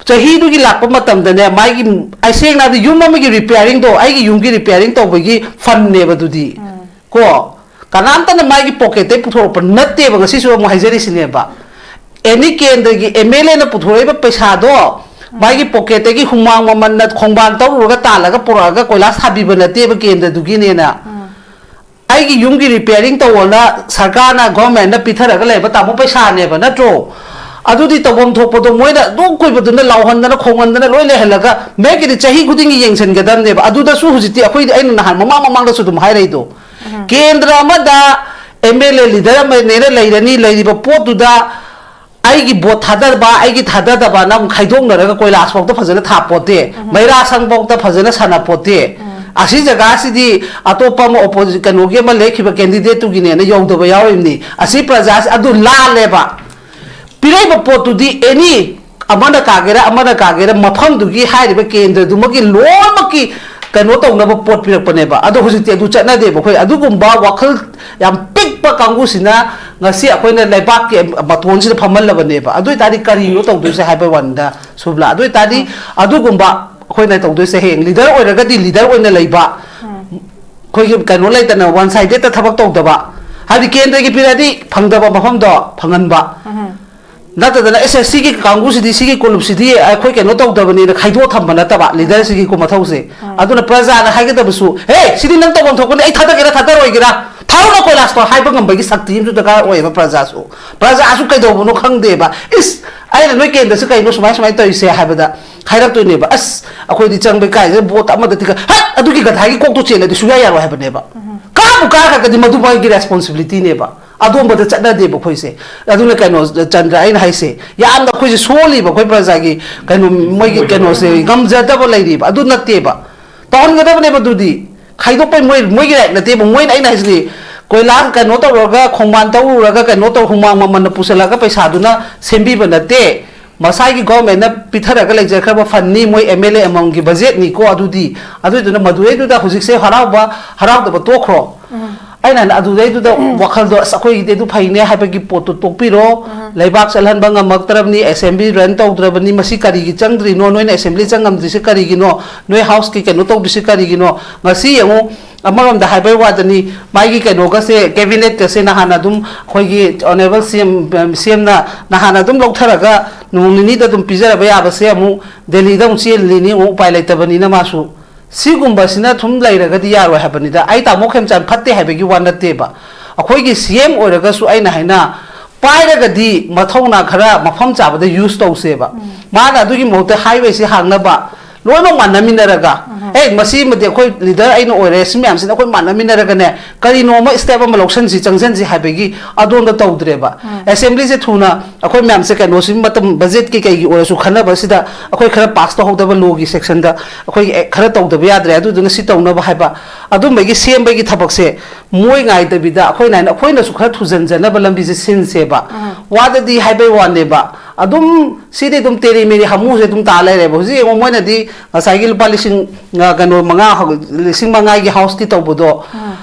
ꯆꯍꯤꯗꯨꯒꯤ ꯂꯥꯛꯄ ꯃꯇꯝꯗꯅꯦ, ꯃꯥꯒꯤ, ꯑꯩ ꯁꯦꯡꯅ ꯍꯥꯏꯔꯕꯗ ꯌꯨꯝ ꯑꯃꯒꯤ ꯔꯤꯄꯤꯌꯥꯔꯤꯡꯗꯣ ꯑꯩꯒꯤ ꯌꯨꯝꯒꯤ ꯔꯤꯄꯤꯌꯥꯔꯤꯡ ꯇꯧꯕꯒꯤ ꯐꯟꯅꯦꯕ ꯑꯗꯨꯗꯤ꯫ ꯀꯣ, ꯀꯅꯥꯝꯇꯅ ꯃꯥꯒꯤ ꯄꯣꯀꯦꯠꯇꯩ ꯄꯨꯊꯣꯔꯛꯄ ꯅꯠꯇꯦꯕ, ꯉꯁꯤꯁꯨ ꯑꯃꯨꯛ ꯍꯥꯏꯖꯔꯤꯁꯤꯅꯦꯕ꯫ ꯑꯦꯅꯤ ꯀꯦꯟꯗ꯭ꯔꯒꯤ ꯑꯦꯝ ꯑꯦꯜ ꯑꯦꯅ ꯄꯨꯊꯣꯔꯛꯏꯕ ꯄꯩꯁꯥꯗꯣ ꯃꯥꯒꯤ ꯄꯣꯀꯦꯠꯇꯒꯤ ꯍꯨꯃꯥꯡ ꯃꯃꯜꯅ ꯈꯣꯡꯕꯥꯟ ꯇꯧꯔꯨꯔꯒ ꯇꯥꯜꯂꯒ ꯄꯨꯔꯛꯑꯒ ꯀꯣꯏꯂꯥꯁ ꯊꯥꯕꯤꯕ ꯅꯠꯇꯦꯕ ꯀꯦꯟꯗ꯭ꯔꯗꯨꯒꯤꯅꯦꯅ꯫ ꯑꯩꯒꯤ ꯌꯨꯝꯒꯤ ꯔꯤꯄꯤꯌꯥꯔꯤꯡ ꯇꯧꯑꯣꯅ ꯁꯔꯀꯥꯔꯅ, ꯒꯣꯔꯃꯦꯟꯅ ꯄꯤꯊꯔꯒ ꯂꯩꯕ ꯇꯥꯃꯣ ꯄꯩꯁꯥꯅꯦꯕ, ꯅꯠꯇ꯭ꯔꯣ? ꯑꯗꯨꯗꯤ ꯇꯧꯐꯝ ꯊꯣꯛꯄꯗꯣ ꯃꯣꯏꯅ ꯑꯗꯨꯝ ꯀꯨꯏꯕꯗꯨꯅ ꯂꯥꯎꯍꯟꯗꯅ ꯈꯣꯡꯍꯟꯗꯅ ꯂꯣꯏ ꯂꯩꯍꯜꯂꯒ ꯃꯦꯛꯀꯤꯗꯤ ꯆꯍꯤ ꯈꯨꯗꯤꯡꯒꯤ ꯌꯦꯡꯁꯤꯟꯒꯗꯕꯅꯦꯕ꯫ ꯑꯗꯨꯗꯁꯨ ꯍꯧꯖꯤꯛꯇꯤ ꯑꯩꯈꯣꯏꯗꯤ, ꯑꯩꯅ ꯅꯍꯥꯟ ꯃꯃꯥꯡ ꯃꯃꯥꯡꯗꯁꯨ ꯑꯗꯨꯝ ꯍꯥꯏꯔꯛꯏꯗꯣ, ꯀꯦꯟꯗ꯭ꯔ ꯑꯃꯗ ꯑꯦꯝ ꯑꯦꯜ ꯑꯦ ꯂꯤꯗꯔ ꯑꯃꯅꯦꯅ ꯂꯩꯔꯅꯤ, ꯂꯩꯔꯤꯕ ꯄꯣꯠꯇꯨꯗ ꯑꯩꯒꯤ ꯚꯣꯠ ꯊꯥꯗꯕ, ꯑꯩꯒꯤ ꯊꯥꯗꯗꯕꯅ ꯑꯃꯨꯛ ꯈꯥꯏꯗꯣꯛꯅꯔꯒ ꯀꯣꯏꯂꯥꯁ ꯐꯥꯎꯗ ꯐꯖꯅ ꯊꯥꯄꯣꯠꯇꯦ, ꯃꯩꯔꯥ ꯁꯪ ꯐꯥꯎꯗ ꯐꯖꯅ ꯁꯥꯟꯅꯄꯣꯠꯇꯦ꯫ ꯑꯁꯤ ꯖꯒꯥꯁꯤꯗꯤ ꯑꯇꯣꯞꯄ ꯑꯃ ꯑꯣꯄꯣꯖꯤꯠ ꯀꯩꯅꯣꯒꯤ ꯑꯃ ꯂꯦꯞꯈꯤꯕ ꯀꯦꯟꯗꯤꯗꯦꯠꯇꯨꯒꯤꯅꯦꯅ ꯌꯧꯗꯕ ꯌꯥꯎꯔꯤꯕꯅꯤ꯫ ꯑꯁꯤ ꯄ꯭ꯔꯖꯥꯁꯤ ꯑꯗꯨ ꯂꯥꯜꯂꯦꯕ꯫ ꯄꯤꯔꯛꯏꯕ ꯄꯣꯠꯇꯨꯗꯤ ꯑꯦꯅꯤ ꯑꯃꯅ ꯀꯥꯒꯦꯔꯥ ꯑꯃꯅ ꯀꯥꯒꯦꯔꯥ ꯃꯐꯝꯗꯨꯒꯤ ꯍꯥꯏꯔꯤꯕ ꯀꯦꯟꯗ꯭ꯔꯗꯨꯃꯛꯀꯤ ꯂꯣꯏꯅꯃꯛꯀꯤ ꯀꯩꯅꯣ ꯇꯧꯅꯕ ꯄꯣꯠ ꯄꯤꯔꯛꯄꯅꯦꯕ꯫ ꯑꯗꯣ ꯍꯧꯖꯤꯛꯇꯤ ꯑꯗꯨ ꯆꯠꯅꯗꯦꯕ꯫ ꯑꯩꯈꯣꯏ ꯑꯗꯨꯒꯨꯝꯕ ꯋꯥꯈꯜ ꯌꯥꯝ ꯄꯤꯛꯄ ꯀꯥꯡꯕꯨꯁꯤꯅ ꯉꯁꯤ ꯑꯩꯈꯣꯏꯅ ꯂꯩꯕꯥꯛꯀꯤ ꯃꯇꯣꯟꯁꯤꯗ ꯐꯝꯍꯜꯂꯕꯅꯦꯕ꯫ ꯑꯗꯨ ꯑꯣꯏꯇꯥꯔꯗꯤ ꯀꯔꯤꯅꯣ ꯇꯧꯗꯣꯏꯁꯦ ꯍꯥꯏꯕ ꯋꯥꯅꯤꯗ, ꯁꯨꯕꯂꯥ꯫ ꯑꯗꯨ ꯑꯣꯏꯇꯥꯔꯗꯤ ꯑꯗꯨꯒꯨꯝꯕ ꯑꯩꯈꯣꯏꯅ ꯇꯧꯗꯣꯏꯁꯦ, ꯍꯌꯦꯡ ꯂꯤꯗꯔ ꯑꯣꯏꯔꯒꯗꯤ ꯂꯤꯗꯔ ꯑꯣꯏꯅ ꯂꯩꯕ, ꯑꯩꯈꯣꯏꯒꯤ ꯀꯩꯅꯣ ꯂꯩꯇꯅ ꯋꯥꯟ ꯁꯥꯏꯗꯦꯠꯇ ꯊꯕꯛ ꯇꯧꯗꯕ, ꯍꯥꯏꯕꯗꯤ ꯀꯦꯟꯗ꯭ꯔꯒꯤ ꯄꯤꯔꯛꯑꯗꯤ ꯐꯪꯗꯕ ꯃꯐꯝꯗꯣ ꯐꯪꯍꯟꯕ, ꯅꯠꯇꯗꯅ ꯑꯦꯁ ꯑꯦꯁ ꯁꯤꯒꯤ ꯀꯥꯡꯕꯨꯁꯤꯗꯤ, ꯁꯤꯒꯤ ꯀꯣꯂꯨꯞꯁꯤꯗꯤ ꯑꯩꯈꯣꯏ ꯀꯩꯅꯣ ꯇꯧꯗꯕꯅꯤꯅ ꯈꯥꯏꯗꯣꯛꯑ ꯊꯝꯕ ꯅꯠꯇꯕ ꯂꯤꯗꯔꯁꯤꯒꯤ ꯀꯣ-, ꯃꯊꯧꯁꯦ꯫ ꯑꯗꯨꯅ ꯄ꯭ꯔꯖꯥꯅ ꯍꯥꯏꯒꯗꯕꯁꯨ, "ꯍꯦ, ꯁꯤꯗꯤ ꯅꯪ ꯇꯧꯐꯝ ꯊꯣꯛꯄꯅꯤ, ꯑꯩ ꯊꯥꯗꯒꯦꯔꯥ ꯊꯥꯗꯔꯣꯏꯒꯦꯔꯥ, ꯊꯥꯔꯨꯅ ꯀꯣꯏꯂꯥꯁꯇꯣ" ꯍꯥꯏꯕ ꯉꯝꯕꯒꯤ ꯁꯛꯇꯤ ꯑꯃꯁꯨ ꯗꯔꯀꯥꯔ ꯑꯣꯏꯌꯦꯕ ꯄ꯭ꯔꯖꯥꯁꯨ꯫ ꯄ꯭ꯔꯖꯥꯁꯨ ꯀꯩꯗꯧꯕꯅꯣ ꯈꯪꯗꯦꯕ꯫ "ꯏꯁ, ꯑꯩꯅ ꯅꯣꯏ ꯀꯦꯟꯗ꯭ꯔꯁꯤ ꯀꯩꯅꯣ ꯁꯨꯃꯥꯏ ꯁꯨꯃꯥꯏꯅ ꯇꯧꯔꯤꯁꯦ?" ꯍꯥꯏꯕꯗ ꯍꯥꯏꯔꯛꯇꯣꯏꯅꯦꯕ, "ꯑꯁ, ꯑꯩꯈꯣꯏꯗꯤ ꯆꯪꯕꯩ ꯀꯥꯏꯁꯦ ꯕꯣꯠ ꯑꯃꯗ ꯇꯤꯀꯠ", ꯍꯠ! ꯑꯗꯨꯒꯤ ꯒꯙꯥꯒꯤ ꯀꯣꯛꯇꯣ ꯆꯦꯜꯂꯗꯤ ꯁꯨꯡꯌꯥ ꯌꯥꯔꯣꯏ ꯍꯥꯏꯕꯅꯦꯕ꯫ ꯀꯥꯕꯨ ꯀꯥꯈ꯭ꯔꯒꯗꯤ ꯃꯗꯨ ꯃꯣꯏꯒꯤ ꯔꯦꯁꯄꯣꯟꯁꯤꯕꯤꯂꯤꯇꯤꯅꯦꯕ꯫ ꯑꯗꯣꯝꯕꯗ ꯆꯠꯅꯗꯦꯕ ꯑꯩꯈꯣꯏꯁꯦ꯫ ꯑꯗꯨꯅ ꯀꯩꯅꯣ, ꯆꯟꯗ꯭ꯔ, ꯑꯩꯅ ꯍꯥꯏꯁꯦ, ꯌꯥꯝꯅ ꯑꯩꯈꯣꯏꯁꯦ ꯁꯣꯜꯂꯤꯕ, ꯑꯩꯈꯣꯏ ꯄ꯭ꯔꯖꯥꯒꯤ ꯀꯩꯅꯣ, ꯃꯣꯏꯒꯤ ꯀꯩꯅꯣꯁꯦ ꯉꯝꯖꯗꯕ ꯂꯩꯔꯤꯕ꯫ ꯑꯗꯨ ꯅꯠꯇꯦꯕ, ꯇꯧꯍꯟꯒꯗꯕꯅꯦꯕ꯫ ꯑꯗꯨꯗꯤ ꯈꯥꯏꯗꯣꯛꯄꯩ ꯃꯣꯏ, ꯃꯣꯏꯒꯤ ꯔꯥꯏꯠ ꯅꯠꯇꯦꯕ꯫ ꯃꯣꯏꯅ, ꯑꯩꯅ ꯍꯥꯏꯁꯤꯗꯤ, ꯀꯣꯏꯂꯥ ꯀꯩꯅꯣ ꯇꯧꯔꯒ, ꯈꯣꯡꯕꯥꯟ ꯇꯧꯔꯨꯔꯒ, ꯀꯩꯅꯣ ꯇꯧ, ꯍꯨꯃꯥꯡ ꯃꯃꯜꯅ ꯄꯨꯁꯜꯂꯒ ꯄꯩꯁꯥꯗꯨꯅ ꯁꯦꯝꯕꯤꯕ ꯅꯠꯇꯦ꯫ ꯃꯁꯥꯒꯤ ꯒꯣꯔꯃꯦꯟꯅ ꯄꯤꯊꯔꯒ ꯂꯩꯖꯈ꯭ꯔꯕ ꯐꯟꯅꯤ, ꯃꯣꯏ ꯑꯦꯝ ꯑꯦꯜ ꯑꯦ ꯑꯃꯃꯝꯒꯤ ꯕꯖꯦꯠꯅꯤꯀꯣ꯫ ꯑꯗꯨꯗꯤ, ꯑꯗꯨꯏꯗꯨꯅ ꯃꯗꯨꯗꯩꯗꯨꯗ ꯍꯧꯖꯤꯛꯁꯦ ꯍꯔꯥꯎꯕ, ꯍꯔꯥꯎꯗꯕ ꯇꯣꯛꯈ꯭ꯔꯣ꯫ ꯑꯩꯅ ꯍꯥꯏꯅ ꯑꯗꯨꯗꯩꯗꯨꯗ ꯋꯥꯈꯜꯗꯣ, "ꯑꯁ, ꯑꯩꯈꯣꯏꯒꯤꯗꯤ ꯑꯗꯨ ꯐꯩꯅꯦ" ꯍꯥꯏꯕꯒꯤ ꯄꯣꯠꯇꯨ ꯇꯣꯛꯄꯤꯔꯣ꯫ ꯂꯩꯕꯥꯛ ꯆꯠꯍꯟꯕ ꯉꯝꯃꯛꯇ꯭ꯔꯕꯅꯤ, ꯑꯦꯁꯦꯝꯕ꯭ꯂꯤ ꯔꯟ ꯇꯧꯗ꯭ꯔꯕꯅꯤ, ꯃꯁꯤ ꯀꯔꯤꯒꯤ ꯆꯪꯗ꯭ꯔꯤꯅꯣ? ꯅꯣꯏꯅ ꯑꯦꯁꯦꯝꯕ꯭ꯂꯤ ꯆꯪꯉꯝꯗ꯭ꯔꯤꯁꯦ ꯀꯔꯤꯒꯤꯅꯣ? ꯅꯣꯏ ꯍꯥꯎꯁꯀꯤ ꯀꯩꯅꯣ ꯇꯧꯗ꯭ꯔꯤꯁꯦ ꯀꯔꯤꯒꯤꯅꯣ? ꯉꯁꯤ ꯌꯦꯡꯉꯨ, ꯑꯃꯔꯣꯝꯗ ꯍꯥꯏꯕꯩ ꯋꯥꯗꯅꯤ, ꯃꯥꯒꯤ ꯀꯩꯅꯣꯒꯁꯦ, ꯀꯦꯕꯤꯅꯦꯠꯀꯁꯦ ꯅꯍꯥꯟ ꯑꯗꯨꯝ ꯑꯩꯈꯣꯏꯒꯤ ꯑꯣꯅꯔꯦꯕꯜ ꯁꯤ ꯑꯦꯝ, ꯁꯤ ꯑꯦꯝꯅ ꯅꯍꯥꯟ ꯑꯗꯨꯝ ꯂꯧꯊꯔꯒ ꯅꯣꯡ ꯅꯤꯅꯤꯗ ꯑꯗꯨꯝ ꯄꯤꯖꯔꯕ ꯌꯥꯕꯁꯦ ꯑꯃꯨꯛ ꯗꯦꯜꯂꯤꯗ ꯑꯃꯨꯛ ꯆꯦꯜꯂꯤꯅꯤ, ꯑꯃꯨꯛ ꯎꯄꯥꯏ ꯂꯩꯇꯕꯅꯤꯅ ꯃꯥꯁꯨ꯫ ꯁꯤꯒꯨꯝꯕꯁꯤꯅ ꯁꯨꯝ ꯂꯩꯔꯒꯗꯤ ꯌꯥꯔꯣꯏ ꯍꯥꯏꯕꯅꯤꯗ꯫ ꯑꯩ ꯇꯥꯃꯣ ꯈꯦꯝꯆꯥꯟ ꯐꯠꯇꯦ ꯍꯥꯏꯕꯒꯤ ꯋꯥ ꯅꯠꯇꯦꯕ꯫ ꯑꯩꯈꯣꯏꯒꯤ ꯁꯤ ꯑꯦꯝ ꯑꯣꯏꯔꯒꯁꯨ ꯑꯩꯅ ꯍꯥꯏꯅ ꯄꯥꯏꯔꯒꯗꯤ ꯃꯊꯧꯅꯥ ꯈꯔ ꯃꯐꯝ ꯆꯥꯕꯗ ꯌꯨꯁ ꯇꯧꯁꯦꯕ꯫ ꯃꯥꯅ ꯑꯗꯨꯒꯤ ꯃꯍꯨꯠꯇ ꯍꯥꯏꯋꯦꯁꯤ ꯍꯥꯡꯅꯕ ꯂꯣꯏꯅꯃꯛ ꯃꯥꯟꯅꯃꯤꯟꯅꯔꯒ, "ꯑꯦ, ꯃꯁꯤꯃꯗꯤ ꯑꯩꯈꯣꯏ ꯂꯤꯗꯔ ꯑꯩꯅ ꯑꯣꯏꯔꯦ, ꯁꯤ ꯃꯌꯥꯝꯁꯤꯅ ꯑꯩꯈꯣꯏ ꯃꯥꯟꯅꯃꯤꯟꯅꯔꯒꯅꯦ, ꯀꯔꯤꯅꯣ ꯑꯃ ꯁ꯭ꯇꯦꯞ ꯑꯃ ꯂꯧꯁꯟꯁꯤ, ꯆꯪꯁꯟꯁꯤ" ꯍꯥꯏꯕꯒꯤ ꯑꯗꯣꯝꯗ ꯇꯧꯗ꯭ꯔꯦꯕ꯫ ꯑꯦꯁꯦꯝꯕ꯭ꯂꯤꯁꯦ ꯊꯨꯅ ꯑꯩꯈꯣꯏ ꯃꯌꯥꯝꯁꯦ ꯀꯩꯅꯣꯁꯤ ꯃꯇꯝ ꯕꯖꯦꯠꯀꯤ ꯀꯩꯒꯤ ꯑꯣꯏꯔꯁꯨ ꯈꯟꯅꯕꯁꯤꯗ ꯑꯩꯈꯣꯏ ꯈꯔ ꯄꯥꯁ ꯇꯧꯍꯧꯗꯕ ꯂꯣꯒꯤ ꯁꯦꯛꯁꯟꯗ ꯑꯩꯈꯣꯏꯒꯤ ꯑꯦ, ꯈꯔ ꯇꯧꯗꯕ ꯌꯥꯗ꯭ꯔꯦ, ꯑꯗꯨꯗꯨꯅ ꯁꯤ ꯇꯧꯅꯕ ꯍꯥꯏꯕ꯫ ꯑꯗꯨꯝꯕꯒꯤ ꯁꯦꯝꯕꯒꯤ ꯊꯕꯛꯁꯦ ꯃꯣꯏ ꯉꯥꯏꯗꯕꯤꯗ ꯑꯩꯈꯣꯏꯅ ꯍꯥꯏꯅ ꯑꯩꯈꯣꯏꯅꯁꯨ ꯈꯔ ꯊꯨꯖꯟꯖꯅꯕ ꯂꯝꯕꯤꯁꯦ ꯁꯤꯟꯁꯦꯕ꯫ ꯋꯥꯗꯗꯤ ꯍꯥꯏꯕꯩ ꯋꯥꯅꯦꯕ꯫ ꯑꯗꯨꯝ ꯁꯤꯗꯤ ꯑꯗꯨꯝ ꯇꯦꯔꯤ ꯃꯦꯔꯤ ꯍꯥꯃꯨꯁꯦ ꯑꯗꯨꯝ ꯇꯥ ꯂꯩꯔꯦꯕ꯫ ꯍꯧꯖꯤꯛ ꯌꯦꯡꯉꯣ, ꯃꯣꯏꯅꯗꯤ ꯉꯁꯥꯏꯒꯤ ꯂꯨꯄꯥ ꯂꯤꯁꯤꯡ, ꯑ, ꯀꯩꯅꯣ, ꯃꯉꯥ ꯍꯧ-, ꯂꯤꯁꯤꯡ ꯃꯉꯥꯒꯤ ꯍꯥꯎꯁꯀꯤ ꯇꯧꯕꯗꯣ,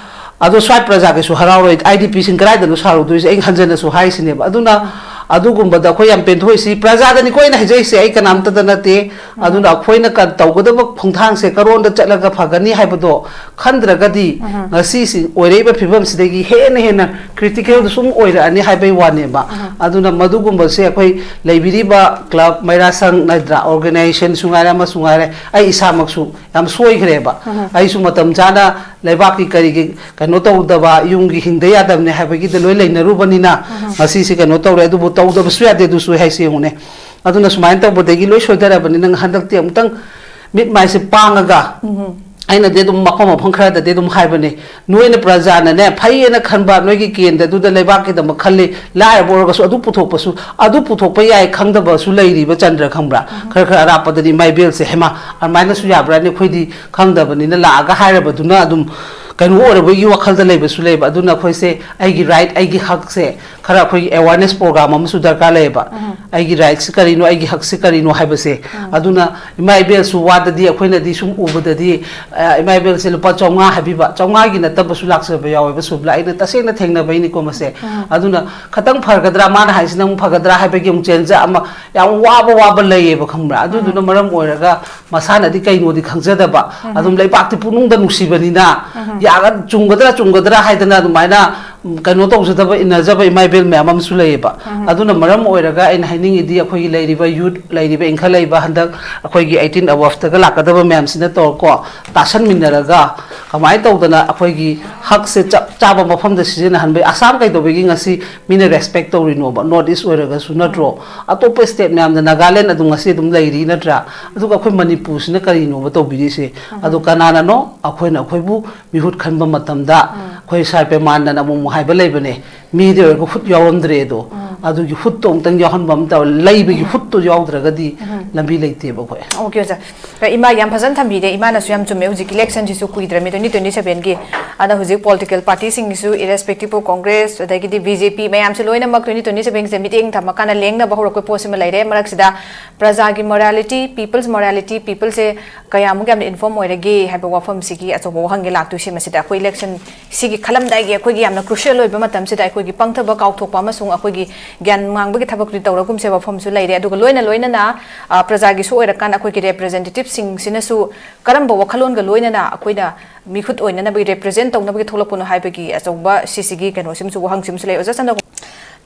ꯑꯗꯣ ꯁ꯭ꯋꯥꯏ ꯄ꯭ꯔꯖꯥꯒꯤꯁꯨ ꯍꯔꯥꯎꯔꯣꯏ, ꯑꯥꯏ ꯗꯤ ꯄꯤꯁꯤꯡ ꯀꯗꯥꯏꯗꯅꯣ ꯁꯥꯔꯨꯗꯣꯏꯁꯦ? ꯑꯩ ꯍꯟꯖꯟꯅꯁꯨ ꯍꯥꯏꯁꯤꯅꯦꯕ꯫ ꯑꯗꯨꯅ ꯑꯗꯨꯒꯨꯝꯕꯗ ꯑꯩꯈꯣꯏ ꯌꯥꯝ ꯄꯦꯟꯊꯣꯛꯏꯁꯤ꯫ ꯄ꯭ꯔꯖꯥꯗꯅꯤꯀꯣ ꯑꯩꯅ ꯍꯥꯏꯖꯩꯁꯦ, ꯑꯩ ꯀꯅꯥꯝꯇꯗ ꯅꯠꯇꯦ꯫ ꯑꯗꯨꯅ ꯑꯩꯈꯣꯏꯅ ꯀ-, ꯇꯧꯒꯗꯕ ꯈꯣꯡꯊꯥꯡꯁꯦ ꯀꯔꯣꯝꯗ ꯆꯠꯂꯒ ꯐꯒꯅꯤ ꯍꯥꯏꯕꯗꯣ ꯈꯟꯗ꯭ꯔꯒꯗꯤ, ꯉꯁꯤꯁꯤ ꯑꯣꯏꯔꯛꯏꯕ ꯐꯤꯕꯝꯁꯤꯗꯒꯤ ꯍꯦꯟꯅ ꯍꯦꯟꯅ ꯀ꯭ꯔꯤꯇꯤꯀꯦꯜꯗ ꯁꯨꯝ ꯑꯣꯏꯔꯛꯑꯅꯤ ꯍꯥꯏꯕꯩ ꯋꯥꯅꯦꯕ꯫ ꯑꯗꯨꯅ ꯃꯗꯨꯒꯨꯝꯕꯁꯦ ꯑꯩꯈꯣꯏ ꯂꯩꯕꯤꯔꯤꯕ ꯀ꯭ꯂꯕ, ꯃꯩꯔꯥ ꯁꯪ ꯅꯠꯇ꯭ꯔꯥ, ꯑꯣꯔꯒꯅꯥꯏꯖꯦꯁꯟꯁꯨ ꯉꯥꯏꯔꯦ, ꯑꯃꯁꯨ ꯉꯥꯏꯔꯦ, ꯑꯩ ꯏꯁꯥꯃꯛꯁꯨ ꯌꯥꯝ ꯁꯣꯏꯈ꯭ꯔꯦꯕ꯫ ꯑꯩꯁꯨ ꯃꯇꯝ ꯆꯥꯅ ꯂꯩꯕꯥꯛꯀꯤ ꯀꯔꯤꯒꯤ ꯀꯩꯅꯣ ꯇꯧꯗꯕ, ꯌꯨꯝꯒꯤ ꯍꯤꯡꯗ ꯌꯥꯗꯕꯅꯦ ꯍꯥꯏꯕꯒꯤꯗ ꯂꯣꯏ ꯂꯩꯅꯔꯨꯕꯅꯤꯅ ꯉꯁꯤꯁꯦ ꯀꯩꯅꯣ ꯇꯧꯔꯦ꯫ ꯑꯗꯨꯕꯨ ꯇꯧꯗꯕꯁꯨ ꯌꯥꯗꯦ, ꯑꯗꯨꯁꯨ ꯍꯥꯏꯁꯦ ꯌꯦꯡꯉꯨꯅꯦ꯫ ꯑꯗꯨꯅ ꯁꯨꯃꯥꯏꯅ ꯇꯧꯕꯗꯒꯤ ꯂꯣꯏ ꯁꯣꯏꯊꯔꯕꯅꯤꯅ ꯍꯟꯗꯛꯇꯤ ꯑꯃꯨꯛꯇꯪ ꯃꯤꯠ ꯃꯥꯏꯁꯦ ꯄꯥꯡꯉꯒ, ꯑꯩꯅꯗꯤ ꯑꯗꯨꯝ ꯃꯐꯝ ꯃꯐꯝ ꯈꯔꯗꯗꯤ ꯑꯗꯨꯝ ꯍꯥꯏꯕꯅꯦ, ꯅꯣꯏꯅ ꯄ꯭ꯔꯖꯥꯅꯅꯦ ꯐꯩꯌꯦꯅ ꯈꯟꯕ ꯅꯣꯏꯒꯤ ꯀꯦꯟꯗ꯭ꯔꯗꯨꯗ ꯂꯩꯕꯥꯛꯀꯤꯗꯃꯛ ꯈꯜꯂꯤ, ꯂꯥꯏꯔꯕ ꯑꯣꯏꯔꯒꯁꯨ ꯑꯗꯨ ꯄꯨꯊꯣꯛꯄꯁꯨ, ꯑꯗꯨ ꯄꯨꯊꯣꯛꯄ ꯌꯥꯏ ꯈꯪꯗꯕꯁꯨ ꯂꯩꯔꯤꯕ, ꯆꯟꯗ꯭ꯔ, ꯈꯪꯕ꯭ꯔꯥ? ꯈꯔ ꯈꯔ ꯑꯔꯥꯞꯄꯗꯗꯤ ꯏꯃꯥ ꯏꯕꯦꯜꯁꯦ, ꯍꯩꯃꯥ, ꯑꯗꯨꯃꯥꯏꯅꯁꯨ ꯌꯥꯕ꯭ꯔꯥꯅꯦ, ꯑꯩꯈꯣꯏꯗꯤ ꯈꯪꯗꯕꯅꯤꯅ ꯂꯥꯛꯑꯒ ꯍꯥꯏꯔꯕꯗꯨꯅ ꯑꯗꯨꯝ ꯀꯩꯅꯣ ꯑꯣꯏꯔꯕꯒꯤ ꯋꯥꯈꯜꯗ ꯂꯩꯕꯁꯨ ꯂꯩꯕ꯫ ꯑꯗꯨꯅ ꯑꯩꯈꯣꯏꯁꯦ ꯑꯩꯒꯤ ꯔꯥꯏꯠ, ꯑꯩꯒꯤ ꯍꯛꯁꯦ ꯈꯔ ꯑꯩꯈꯣꯏꯒꯤ ꯑꯦꯋꯥꯔꯅꯦꯁ ꯄ꯭ꯔꯣꯒ꯭ꯔꯥꯝ ꯑꯃꯁꯨ ꯗꯔꯀꯥꯔ ꯂꯩꯌꯦꯕ꯫ ꯑꯩꯒꯤ ꯔꯥꯏꯠꯁꯤ ꯀꯔꯤꯅꯣ, ꯑꯩꯒꯤ ꯍꯛꯁꯤ ꯀꯔꯤꯅꯣ ꯍꯥꯏꯕꯁꯦ꯫ ꯑꯗꯨꯅ ꯏꯃꯥ ꯏꯕꯦꯜꯁꯨ ꯋꯥꯗꯗꯤ, ꯑꯩꯈꯣꯏꯅꯗꯤ ꯁꯨꯝ ꯎꯕꯗꯗꯤ, ꯑ, ꯏꯃꯥ ꯏꯕꯦꯜꯁꯦ ꯂꯨꯄꯥ ꯆꯥꯝꯃꯉꯥ ꯍꯥꯏꯕꯤꯕ, ꯆꯥꯝꯃꯉꯥꯒꯤꯅ ꯅꯠꯇꯕꯁꯨ ꯂꯥꯛꯆꯕ ꯌꯥꯎꯋꯦꯕ ꯁꯨꯕ꯭ꯂꯥ꯫ ꯑꯩꯅ ꯇꯁꯦꯡꯅ ꯊꯦꯡꯅꯕꯩꯅꯤꯀꯣ ꯃꯁꯦ꯫ ꯑꯗꯨꯅ ꯈꯇꯪ ꯐꯒꯗ꯭ꯔꯥ, ꯃꯥꯅ ꯍꯥꯏꯁꯤꯅ ꯑꯃꯨꯛ ꯐꯒꯗ꯭ꯔꯥ ꯍꯥꯏꯕꯒꯤ ꯑꯃꯨꯛ ꯆꯦꯟꯖ ꯑꯃ, ꯌꯥꯝ ꯋꯥꯕ ꯋꯥꯕ ꯂꯩꯌꯦꯕ, ꯈꯪꯕ꯭ꯔꯥ? ꯑꯗꯨꯗꯨꯅ ꯃꯔꯝ ꯑꯣꯏꯔꯒ ꯃꯁꯥꯅꯗꯤ ꯀꯩꯅꯣꯗꯤ ꯈꯪꯖꯗꯕ, ꯑꯗꯨꯝ ꯂꯩꯕꯥꯛꯇꯤ ꯄꯨꯛꯅꯨꯡꯗ ꯅꯨꯡꯁꯤꯕꯅꯤꯅ, ꯌꯥꯒ-, ꯆꯨꯝꯒꯗ꯭ꯔꯥ ꯆꯨꯝꯒꯗ꯭ꯔꯥ ꯍꯥꯏꯗꯅ ꯑꯗꯨꯃꯥꯏꯅ, ꯎꯝ, ꯀꯩꯅꯣ ꯇꯧꯖꯗꯕ, ꯏꯟꯅꯖꯕ ꯏꯃꯥ ꯏꯕꯦꯜ ꯃꯌꯥꯝ ꯑꯃꯁꯨ ꯂꯩꯌꯦꯕ꯫ ꯑꯗꯨꯅ ꯃꯔꯝ ꯑꯣꯏꯔꯒ ꯑꯩꯅ ꯍꯥꯏꯅꯤꯡꯉꯤꯗꯤ, ꯑꯩꯈꯣꯏꯒꯤ ꯂꯩꯔꯤꯕ ꯌꯨꯠ, ꯂꯩꯔꯤꯕ ꯏꯟꯈꯠꯂꯛꯏꯕ ꯍꯟꯗꯛ ꯑꯩꯈꯣꯏꯒꯤ eighteen aboveꯇꯒ ꯂꯥꯛꯀꯗꯕ ꯃꯌꯥꯝꯁꯤꯅ ꯇꯧꯔꯀꯣ, ꯇꯥꯁꯟꯃꯤꯟꯅꯔꯒ ꯀꯃꯥꯏꯅ ꯇꯧꯗꯅ ꯑꯩꯈꯣꯏꯒꯤ ꯍꯛꯁꯦ ꯆꯞ ꯆꯥꯕ ꯃꯐꯝꯗ ꯁꯤꯖꯤꯟꯅꯍꯟꯕ ꯌꯥꯏ? ꯑꯁꯥꯝ ꯀꯩꯗꯧꯕꯒꯤ ꯉꯁꯤ ꯃꯤꯅ ꯔꯦꯁꯄꯦꯛ ꯇꯧꯔꯤꯅꯣꯕ? ꯅꯣꯔꯠ ꯏꯁ ꯑꯣꯏꯔꯒꯁꯨ ꯅꯠꯇ꯭ꯔꯣ? ꯑꯇꯣꯞꯄ ꯁ꯭ꯇꯦꯠ ꯃꯌꯥꯝꯗ, ꯅꯥꯒꯥꯂꯦꯟ ꯑꯗꯨꯝ ꯉꯁꯤ ꯑꯗꯨꯝ ꯂꯩꯔꯤ ꯅꯠꯇ꯭ꯔꯥ? ꯑꯗꯨꯒ ꯑꯩꯈꯣꯏ ꯃꯅꯤꯄꯨꯔꯁꯤꯅ ꯀꯔꯤꯅꯣꯕ ꯇꯧꯕꯤꯔꯤꯁꯦ? ꯑꯗꯣ ꯀꯅꯥꯅꯅꯣ ꯑꯩꯈꯣꯏꯅ ꯑꯩꯈꯣꯏꯕꯨ ꯃꯤꯍꯨꯠ ꯈꯟꯕ ꯃꯇꯝꯗ, ꯑꯩꯈꯣꯏ ꯁꯥꯔ ꯄ꯭ꯔꯦꯃꯥꯅꯟꯗꯅ ꯑꯃꯨꯛ ꯑꯃꯨꯛ ꯍꯥꯏꯕ ꯂꯩꯕꯅꯦ, ꯃꯤꯗ ꯑꯣꯏꯔꯒ ꯍꯨꯠ ꯌꯥꯎꯔꯝꯗ꯭ꯔꯦ ꯑꯗꯣ, ꯑꯗꯨꯒꯤ ꯍꯨꯠꯇꯣ ꯑꯃꯨꯛꯇꯪ ꯌꯥꯎꯍꯟꯕ ꯑꯃ ꯇꯧꯔꯦ꯫ ꯂꯩꯕꯒꯤ ꯍꯨꯠꯇꯣ ꯌꯥꯎꯗ꯭ꯔꯒꯗꯤ ꯂꯝꯕꯤ ꯂꯩꯇꯦꯕ ꯑꯩꯈꯣꯏ꯫ ꯑꯣꯀꯦ, ꯑꯣꯖꯥ꯫ ꯏꯃꯥ ꯌꯥꯝ ꯐꯖꯅ ꯊꯝꯕꯤꯔꯦ꯫ ꯏꯃꯥꯅꯁꯨ ꯌꯥꯝ ꯆꯨꯝꯃꯦ꯫ ꯍꯧꯖꯤꯛ ꯏꯂꯦꯛꯁꯟꯁꯤꯁꯨ ꯀꯨꯏꯗ꯭ꯔꯃꯤ, twenty twenty sevenꯒꯤ꯫ ꯑꯗ ꯍꯧꯖꯤꯛ ꯄꯣꯂꯤꯇꯤꯀꯦꯜ ꯄꯥꯔꯇꯤꯁꯤꯡꯒꯤꯁꯨ, irrespective of Congress, ꯑꯗꯒꯤꯗꯤ B J P, ꯃꯌꯥꯝꯁꯦ ꯂꯣꯏꯅꯃꯛ twenty twenty sevenꯒꯤꯁꯦ ꯃꯤꯠꯌꯦꯡ ꯊꯝꯃꯀꯥꯟꯗ ꯂꯦꯡꯅꯕ ꯍꯧꯔꯛꯄ ꯄꯣꯠꯁꯤꯃ ꯂꯩꯔꯦ꯫ ꯃꯔꯛꯁꯤꯗ ꯄ꯭ꯔꯖꯥꯒꯤ morality, people's morality, peopleꯁꯦ ꯀꯌꯥꯃꯨꯛ ꯌꯥꯝꯅ inform ꯑꯣꯏꯔꯒꯦ ꯍꯥꯏꯕ ꯋꯥꯐꯝꯁꯤꯒꯤ ꯑꯆꯧꯕ ꯋꯥꯍꯪꯒꯤ ꯂꯥꯛꯇꯣꯏꯁꯦ ꯃꯁꯤꯗ꯫ ꯑꯩꯈꯣꯏ ꯏꯂꯦꯛꯁꯟ ꯁꯤꯒꯤ ꯈꯜꯂꯝꯗꯥꯏꯒꯤ ꯑꯩꯈꯣꯏꯒꯤ ꯌꯥꯝꯅ crucial ꯑꯣꯏꯕ ꯃꯇꯝꯁꯤꯗ ꯑꯩꯈꯣꯏꯒꯤ ꯄꯪꯊꯕ ꯀꯥꯎꯊꯣꯛꯄ ꯑꯃꯁꯨꯡ ꯑꯩꯈꯣꯏꯒꯤ ꯒ꯭ꯌꯥꯟ ꯃꯥꯡꯕꯒꯤ ꯊꯕꯛꯇꯨꯗꯤ ꯇꯧꯔꯒꯨꯝꯁꯦ ꯋꯥꯐꯝꯁꯨ ꯂꯩꯔꯦ꯫ ꯑꯗꯨꯒ ꯂꯣꯏꯅ ꯂꯣꯏꯅꯅ, ꯑ, ꯄ꯭ꯔꯖꯥꯒꯤꯁꯨ ꯑꯣꯏꯔꯀꯥꯟꯗ ꯑꯩꯈꯣꯏꯒꯤ representativeꯁꯤꯡꯁꯤꯅꯁꯨ ꯀꯔꯝꯕ ꯋꯥꯈꯜꯂꯣꯟꯒ ꯂꯣꯏꯅꯅ ꯑꯩꯈꯣꯏꯅ ꯃꯤꯍꯨꯠ ꯑꯣꯏꯅꯅꯕꯒꯤ, represent ꯇꯧꯅꯕꯒꯤ ꯊꯣꯛꯂꯛꯄꯅꯣ ꯍꯥꯏꯕꯒꯤ ꯑꯆꯧꯕ ꯁꯤꯁꯤꯒꯤ ꯀꯩꯅꯣꯁꯤꯃꯁꯨ, ꯋꯥꯍꯪꯁꯤꯃꯁꯨ ꯂꯩ꯫ ꯑꯣꯖꯥ ꯆꯟꯗ꯭ꯔ,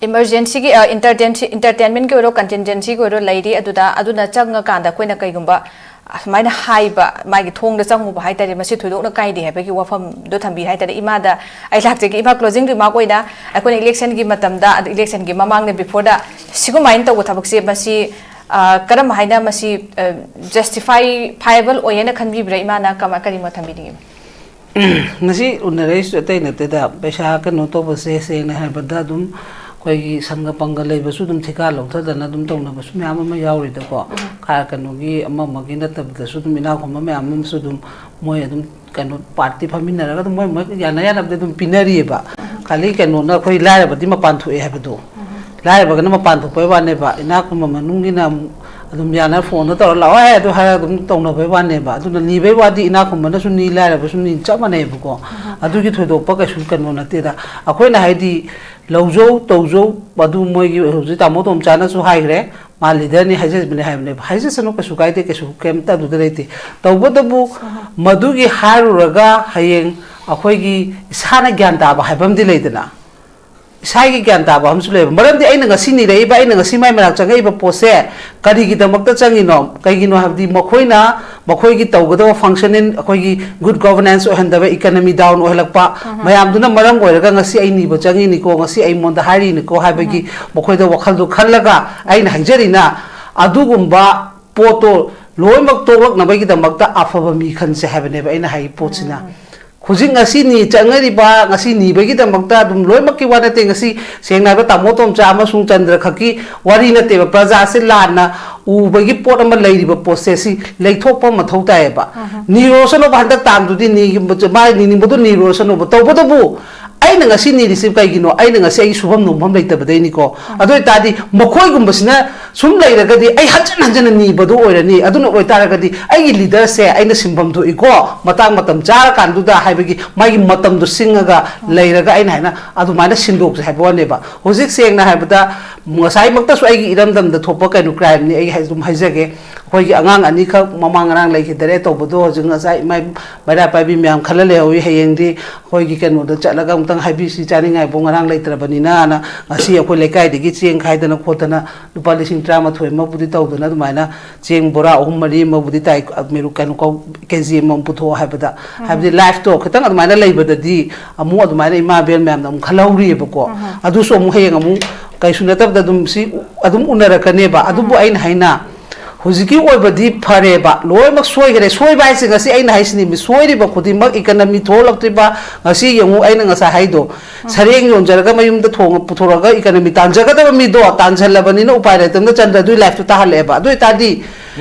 emergencyꯒꯤ, ꯑ, entertain-, entertainmentꯀꯤ ꯑꯣꯏꯔꯣ, contingencyꯒꯤ ꯑꯣꯏꯔꯣ ꯂꯩꯔꯤ꯫ ꯑꯗꯨꯗ, ꯑꯗꯨꯅ ꯆꯪꯉꯀꯥꯟꯗ ꯑꯩꯈꯣꯏꯅ ꯀꯩꯒꯨꯝꯕ ꯑꯁꯨꯃꯥꯏꯅ ꯍꯥꯏꯕ, ꯃꯥꯒꯤ ꯊꯣꯡꯗ ꯆꯪꯉꯨꯕ ꯍꯥꯏꯇꯥꯔꯦ, ꯃꯁꯤ ꯊꯣꯏꯗꯣꯛꯅ ꯀꯥꯏꯗꯦ ꯍꯥꯏꯕꯒꯤ ꯋꯥꯐꯝꯗꯣ ꯊꯝꯕꯤ ꯍꯥꯏꯇꯥꯔꯦ꯫ ꯏꯃꯥꯗ ꯑꯩ ꯂꯥꯛꯆꯒꯦ꯫ ꯏꯃꯥ, closing remark ꯑꯣꯏꯅ ꯑꯩꯈꯣꯏꯅ electionꯒꯤ ꯃꯇꯝꯗ, ꯑꯗꯨ electionꯒꯤ ꯃꯃꯥꯡꯗ, beforeꯗ ꯁꯤꯒꯨꯝꯃꯥꯏꯅ ꯇꯧꯕ ꯊꯕꯛꯁꯦ, ꯃꯁꯤ, ꯑ, ꯀꯔꯝ ꯍꯥꯏꯅ ꯃꯁꯤ, ꯑ, justifiable ꯑꯣꯏ ꯍꯥꯏꯅ ꯈꯟꯕꯤꯕ꯭ꯔꯥ? ꯏꯃꯥꯅ ꯀꯃꯥꯏ-, ꯀꯔꯤ ꯃꯣꯠ ꯊꯝꯕꯤꯅꯤꯡꯉꯤ? ꯉꯁꯤ ꯎꯅꯔꯛꯏꯁꯨ ꯑꯇꯩ ꯅꯠꯇꯦꯗ, ꯄꯩꯁꯥ ꯀꯩꯅꯣ ꯇꯧꯕꯁꯦ, ꯁꯦꯡꯅ ꯍꯥꯏꯕꯗ, ꯑꯗꯨꯝ ꯑꯩꯈꯣꯏꯒꯤ ꯁꯪꯒ ꯄꯪꯒ ꯂꯩꯕꯁꯨ ꯑꯗꯨꯝ ꯊꯤꯀꯥ ꯂꯧꯊꯗꯅ ꯑꯗꯨꯝ ꯇꯧꯅꯕꯁꯨ ꯃꯌꯥꯝ ꯑꯃ ꯌꯥꯎꯔꯤꯗꯀꯣ꯫ ꯈꯥ-, ꯀꯩꯅꯣꯒꯤ ꯑꯃ ꯑꯃꯒꯤ ꯅꯠꯇꯕꯗꯁꯨ ꯑꯗꯨꯝ ꯏꯅꯥꯛ ꯈꯨꯟꯕ ꯃꯌꯥꯝ ꯑꯃꯁꯨ ꯑꯗꯨꯝ ꯃꯣꯏ ꯑꯗꯨꯝ ꯀꯩꯅꯣ ꯄꯥꯔꯇꯤ ꯐꯝꯃꯤꯟꯅꯔꯒ ꯑꯗꯨꯝ ꯃꯣꯏ ꯃꯣꯏ ꯌꯥꯅ ꯌꯥꯅꯕꯗꯤ ꯑꯗꯨꯝ ꯄꯤꯅꯔꯤꯑꯕ꯫ ꯈꯥꯂꯤ ꯀꯩꯅꯣꯅ ꯑꯩꯈꯣꯏ ꯂꯥꯏꯔꯕꯗꯤ ꯃꯄꯥꯟ ꯊꯣꯛꯑꯦ ꯍꯥꯏꯕꯗꯣ, ꯂꯥꯏꯔꯕꯒꯅ ꯃꯄꯥꯟ ꯊꯣꯛꯄꯩ ꯋꯥꯅꯦꯕ, ꯏꯅꯥꯛ ꯈꯨꯟꯕ ꯃꯅꯨꯡꯒꯤꯅ ꯑꯃꯨꯛ ꯑꯗꯨꯝ ꯌꯥꯅ ꯐꯣꯟꯗ ꯇꯧꯔ ꯂꯥꯛꯑꯣ ꯍꯥꯏ ꯑꯗꯨ ꯍꯥꯏꯔꯒ ꯑꯗꯨꯝ ꯇꯧꯅꯕꯩ ꯋꯥꯅꯦꯕ꯫ ꯑꯗꯨꯅ ꯅꯤꯕꯩ ꯋꯥꯗꯤ ꯏꯅꯥꯛ ꯈꯨꯟꯕꯅꯁꯨ ꯅꯤ, ꯂꯥꯏꯔꯕꯁꯨ ꯅꯤ, ꯆꯞ ꯃꯥꯟꯅꯩꯕꯀꯣ꯫ ꯑꯗꯨꯒꯤ ꯊꯣꯏꯗꯣꯛꯄ ꯀꯩꯁꯨ ꯀꯩꯅꯣ ꯅꯠꯇꯦꯗ꯫ ꯑꯩꯈꯣꯏꯅ ꯍꯥꯏꯗꯤ ꯂꯧꯖꯧ ꯇꯧꯖꯧ, ꯑꯗꯨ ꯃꯣꯏꯒꯤ ꯍꯧꯖꯤꯛ ꯇꯥꯃꯣ ꯇꯣꯝꯆꯥꯅꯁꯨ ꯍꯥꯏꯈ꯭ꯔꯦ, ꯃꯥ ꯂꯤꯗꯔꯅꯤ ꯍꯥꯏꯖꯕꯅꯦ ꯍꯥꯏꯕꯅꯦꯕ꯫ ꯍꯥꯏꯖꯁꯅꯨ, ꯀꯩꯁꯨ ꯀꯥꯏꯗꯦ, ꯀꯩꯁꯨ ꯀꯩꯝꯇ ꯑꯗꯨꯗ ꯂꯩꯇꯦ꯫ ꯇꯧꯕꯇꯕꯨ ꯃꯗꯨꯒꯤ ꯍꯥꯏꯔꯨꯔꯒ ꯍꯌꯦꯡ ꯑꯩꯈꯣꯏꯒꯤ ꯏꯁꯥꯅ ꯒ꯭ꯌꯥꯟ ꯇꯥꯕ ꯍꯥꯏꯕ ꯑꯃꯗꯤ ꯂꯩꯗꯅ, ꯏꯁꯥꯒꯤ ꯒ꯭ꯌꯥꯟ ꯇꯥꯕ ꯑꯃꯁꯨ ꯂꯩꯕ꯫ ꯃꯔꯝꯗꯤ ꯑꯩꯅ ꯉꯁꯤ ꯅꯤꯔꯛꯏꯕ, ꯑꯩꯅ ꯉꯁꯤ ꯃꯥꯏ ꯃꯅꯥꯛ ꯆꯪꯉꯛꯏꯕ ꯄꯣꯠꯁꯦ ꯀꯔꯤꯒꯤꯗꯃꯛꯇ ꯆꯪꯉꯤꯅꯣ? ꯀꯩꯒꯤꯅꯣ ꯍꯥꯏꯕꯗꯤ ꯃꯈꯣꯏꯅ ꯃꯈꯣꯏꯒꯤ ꯇꯧꯒꯗꯕ function in ꯑꯩꯈꯣꯏꯒꯤ good governance ꯑꯣꯏꯍꯟꯗꯕ, economy down ꯑꯣꯏꯍꯜꯂꯛꯄ ꯃꯌꯥꯝꯗꯨꯅ ꯃꯔꯝ ꯑꯣꯏꯔꯒ ꯉꯁꯤ ꯑꯩ ꯅꯤꯕ ꯆꯪꯉꯤꯅꯤꯀꯣ, ꯉꯁꯤ ꯑꯩꯉꯣꯟꯗ ꯍꯥꯏꯔꯤꯅꯤꯀꯣ ꯍꯥꯏꯕꯒꯤ ꯃꯈꯣꯏꯗ ꯋꯥꯈꯜꯗꯣ ꯈꯜꯂꯒ ꯑꯩꯅ ꯍꯥꯏꯖꯔꯤꯅ, ꯑꯗꯨꯒꯨꯝꯕ ꯄꯣꯠꯇꯣ ꯂꯣꯏꯅꯃꯛ ꯇꯣꯛꯂꯛꯅꯕꯒꯤꯗꯃꯛꯇ ꯑꯐꯕ ꯃꯤ ꯈꯟꯁꯦ ꯍꯥꯏꯕꯅꯦꯕ ꯑꯩꯅ ꯍꯥꯏ ꯄꯣꯠꯁꯤꯅ꯫ ꯍꯧꯖꯤꯛ ꯉꯁꯤ ꯅꯤ ꯆꯪꯅꯔꯤꯕ, ꯉꯁꯤ ꯅꯤꯕꯒꯤꯗꯃꯛꯇ ꯑꯗꯨꯝ ꯂꯣꯏꯅꯃꯛꯀꯤ ꯋꯥ ꯅꯠꯇꯦ, ꯉꯁꯤ ꯁꯦꯡꯅ ꯍꯥꯏꯕ ꯇꯥꯃꯣ ꯇꯣꯝꯆꯥ ꯑꯃꯁꯨꯡ ꯆꯟꯗ꯭ꯔ ꯈꯛꯀꯤ ꯋꯥꯔꯤ ꯅꯠꯇꯦꯕ, ꯄ꯭ꯔꯖꯥꯁꯦ ꯂꯥꯟꯅ ꯎꯕꯒꯤ ꯄꯣꯠ ꯑꯃ ꯂꯩꯔꯤꯕ ꯄꯣꯠꯁꯦ ꯁꯤ ꯂꯩꯊꯣꯛꯄ ꯃꯊꯧ ꯇꯥꯏꯌꯦꯕ꯫ ꯅꯤꯔꯣꯁꯅꯣꯕ ꯍꯟꯗꯛ ꯇꯥꯝꯗꯨꯗꯤ ꯅꯤ-, ꯃꯥ ꯅꯤꯅꯤꯡꯕꯗꯣ ꯅꯤꯔꯣꯁꯅꯣꯕ꯫ ꯇꯧꯕꯇꯕꯨ ꯑꯩꯅ ꯉꯁꯤ ꯅꯤꯔꯤꯁꯤ ꯀꯩꯒꯤꯅꯣ? ꯑꯩꯅ ꯉꯁꯤ ꯑꯩ ꯁꯨꯐꯝ ꯅꯣꯝꯐꯝ ꯂꯩꯇꯕꯗꯩꯅꯤꯀꯣ꯫ ꯑꯗꯨ ꯑꯣꯏꯇꯥꯔꯗꯤ ꯃꯈꯣꯏꯒꯨꯝꯕꯁꯤꯅ ꯁꯨꯝ ꯂꯩꯔꯒꯗꯤ ꯑꯩ ꯍꯟꯖꯤꯟ ꯍꯟꯖꯤꯟꯅ ꯅꯤꯕꯗꯣ ꯑꯣꯏꯔꯅꯤ꯫ ꯑꯗꯨꯅ ꯑꯣꯏꯇꯥꯔꯒꯗꯤ ꯑꯩꯒꯤ ꯂꯤꯗꯔꯁꯦ ꯑꯩꯅ ꯁꯤꯟꯐꯝ ꯊꯣꯛꯏꯀꯣ, ꯃꯇꯥꯡ ꯃꯇꯝ ꯆꯥꯔꯀꯥꯟꯗꯨꯗ ꯍꯥꯏꯕꯒꯤ ꯃꯥꯒꯤ ꯃꯇꯝꯗꯣ ꯁꯤꯡꯉꯒ ꯂꯩꯔꯒ ꯑꯩꯅ ꯍꯥꯏꯅ ꯑꯗꯨꯃꯥꯏꯅ ꯁꯤꯟꯗꯣꯛꯁꯦ ꯍꯥꯏꯕ ꯋꯥꯅꯦꯕ꯫ ꯍꯧꯖꯤꯛ ꯁꯦꯡꯅ ꯍꯥꯏꯕꯗ ꯉꯁꯥꯏꯃꯛꯇꯁꯨ ꯑꯩꯒꯤ ꯏꯔꯝꯗꯝꯗ ꯊꯣꯛꯄ ꯀꯩꯅꯣ crimeꯅꯤ ꯑꯩ ꯍꯥꯏ-, ꯑꯗꯨꯝ ꯍꯥꯏꯖꯒꯦ꯫ ꯑꯩꯈꯣꯏꯒꯤ ꯑꯉꯥꯡ ꯑꯅꯤꯈꯛ ꯃꯃꯥꯡ ꯉꯔꯥꯡ ꯂꯩꯈꯤꯗꯔꯦ ꯇꯧꯕꯗꯣ ꯍꯧꯖꯤꯛ ꯉꯁꯥꯏ ꯏꯃꯥ ꯃꯩꯔꯥ ꯄꯥꯏꯕꯤ ꯃꯌꯥꯝ ꯈꯜꯂ ꯂꯩꯍꯧꯋꯤ꯫ ꯍꯌꯦꯡꯗꯤ ꯑꯩꯈꯣꯏꯒꯤ ꯀꯩꯅꯣꯗ ꯆꯠꯂꯒ ꯑꯃꯨꯛꯇꯪ ꯍꯥꯏꯕꯤꯁꯤ ꯆꯥꯅꯤꯡꯉꯥꯏꯕꯨ ꯉꯔꯥꯡ ꯂꯩꯇ꯭ꯔꯕꯅꯤꯅꯅ ꯉꯁꯤ ꯑꯩꯈꯣꯏ ꯂꯩꯀꯥꯏꯗꯒꯤ ꯆꯦꯡ ꯈꯥꯏꯗꯅ ꯈꯣꯠꯇꯅ ꯂꯨꯄꯥ ꯂꯤꯁꯤꯡ ꯇꯔꯥꯃꯥꯊꯣꯏ ꯑꯃꯕꯨꯗꯤ ꯇꯧꯗꯅ ꯑꯗꯨꯃꯥꯏꯅ ꯆꯦꯡ ꯕꯣꯔꯥ ꯑꯍꯨꯝ ꯃꯔꯤ ꯑꯃꯕꯨꯗꯤ ꯇꯥꯏ, ꯃꯦꯔꯨ-, ꯀꯩꯅꯣ ꯀꯧ-, ꯀꯦ ꯖꯤ ꯑꯃꯃꯝ ꯄꯨꯊꯣꯛꯑꯣ ꯍꯥꯏꯕꯗ꯫ ꯍꯥꯏꯕꯗꯤ lifeꯇꯣ ꯈꯤꯇꯪ ꯑꯗꯨꯃꯥꯏꯅ ꯂꯩꯕꯗꯗꯤ ꯑꯃꯨꯛ ꯑꯗꯨꯃꯥꯏꯅ ꯏꯃꯥ ꯏꯕꯦꯟ ꯃꯌꯥꯝꯅ ꯑꯃꯨꯛ ꯈꯜꯍꯧꯔꯤꯑꯕꯀꯣ꯫ ꯑꯗꯨꯁꯨ ꯑꯃꯨꯛ ꯍꯌꯦꯡ ꯑꯃꯨꯛ ꯀꯩꯁꯨ ꯅꯠꯇꯕꯗ ꯑꯗꯨꯝ ꯁꯤ ꯑꯗꯨꯝ ꯎꯅꯔꯛꯀꯅꯦꯕ꯫ ꯑꯗꯨꯕꯨ ꯑꯩꯅ ꯍꯥꯏꯅ ꯍꯧꯖꯤꯛꯀꯤ ꯑꯣꯏꯕꯗꯤ ꯐꯔꯦꯕ, ꯂꯣꯏꯅꯃꯛ ꯁꯣꯏꯈꯔꯦ꯫ ꯁꯣꯏꯕ ꯍꯥꯏꯁꯦ ꯉꯁꯤ ꯑꯩꯅ ꯍꯥꯏꯁꯤꯅꯤ, ꯁꯣꯏꯔꯤꯕ ꯈꯨꯗꯤꯡꯃꯛ economy ꯊꯣꯛꯂꯛꯇ꯭ꯔꯤꯕ, ꯉꯁꯤ ꯌꯦꯡꯉꯨ, ꯑꯩꯅ ꯉꯁꯥꯏ ꯍꯥꯏꯗꯣ, ꯁꯔꯦꯡ ꯌꯣꯟꯖꯔꯒ ꯃꯌꯨꯝꯗ ꯊꯣꯡꯉ ꯄꯨꯊꯣꯔꯛꯑꯒ economy ꯇꯥꯟꯖꯒꯗꯕ ꯃꯤꯗꯣ ꯇꯥꯟꯁꯤꯜꯂꯕꯅꯤꯅ ꯎꯄꯥꯏ ꯂꯩꯇꯕꯅ ꯆꯟꯗ꯭ꯔꯗꯨꯒꯤ lifeꯇꯨ ꯇꯥꯍꯜꯂꯛꯑꯦꯕ꯫ ꯑꯗꯨ ꯑꯣꯏꯇꯥꯔꯗꯤ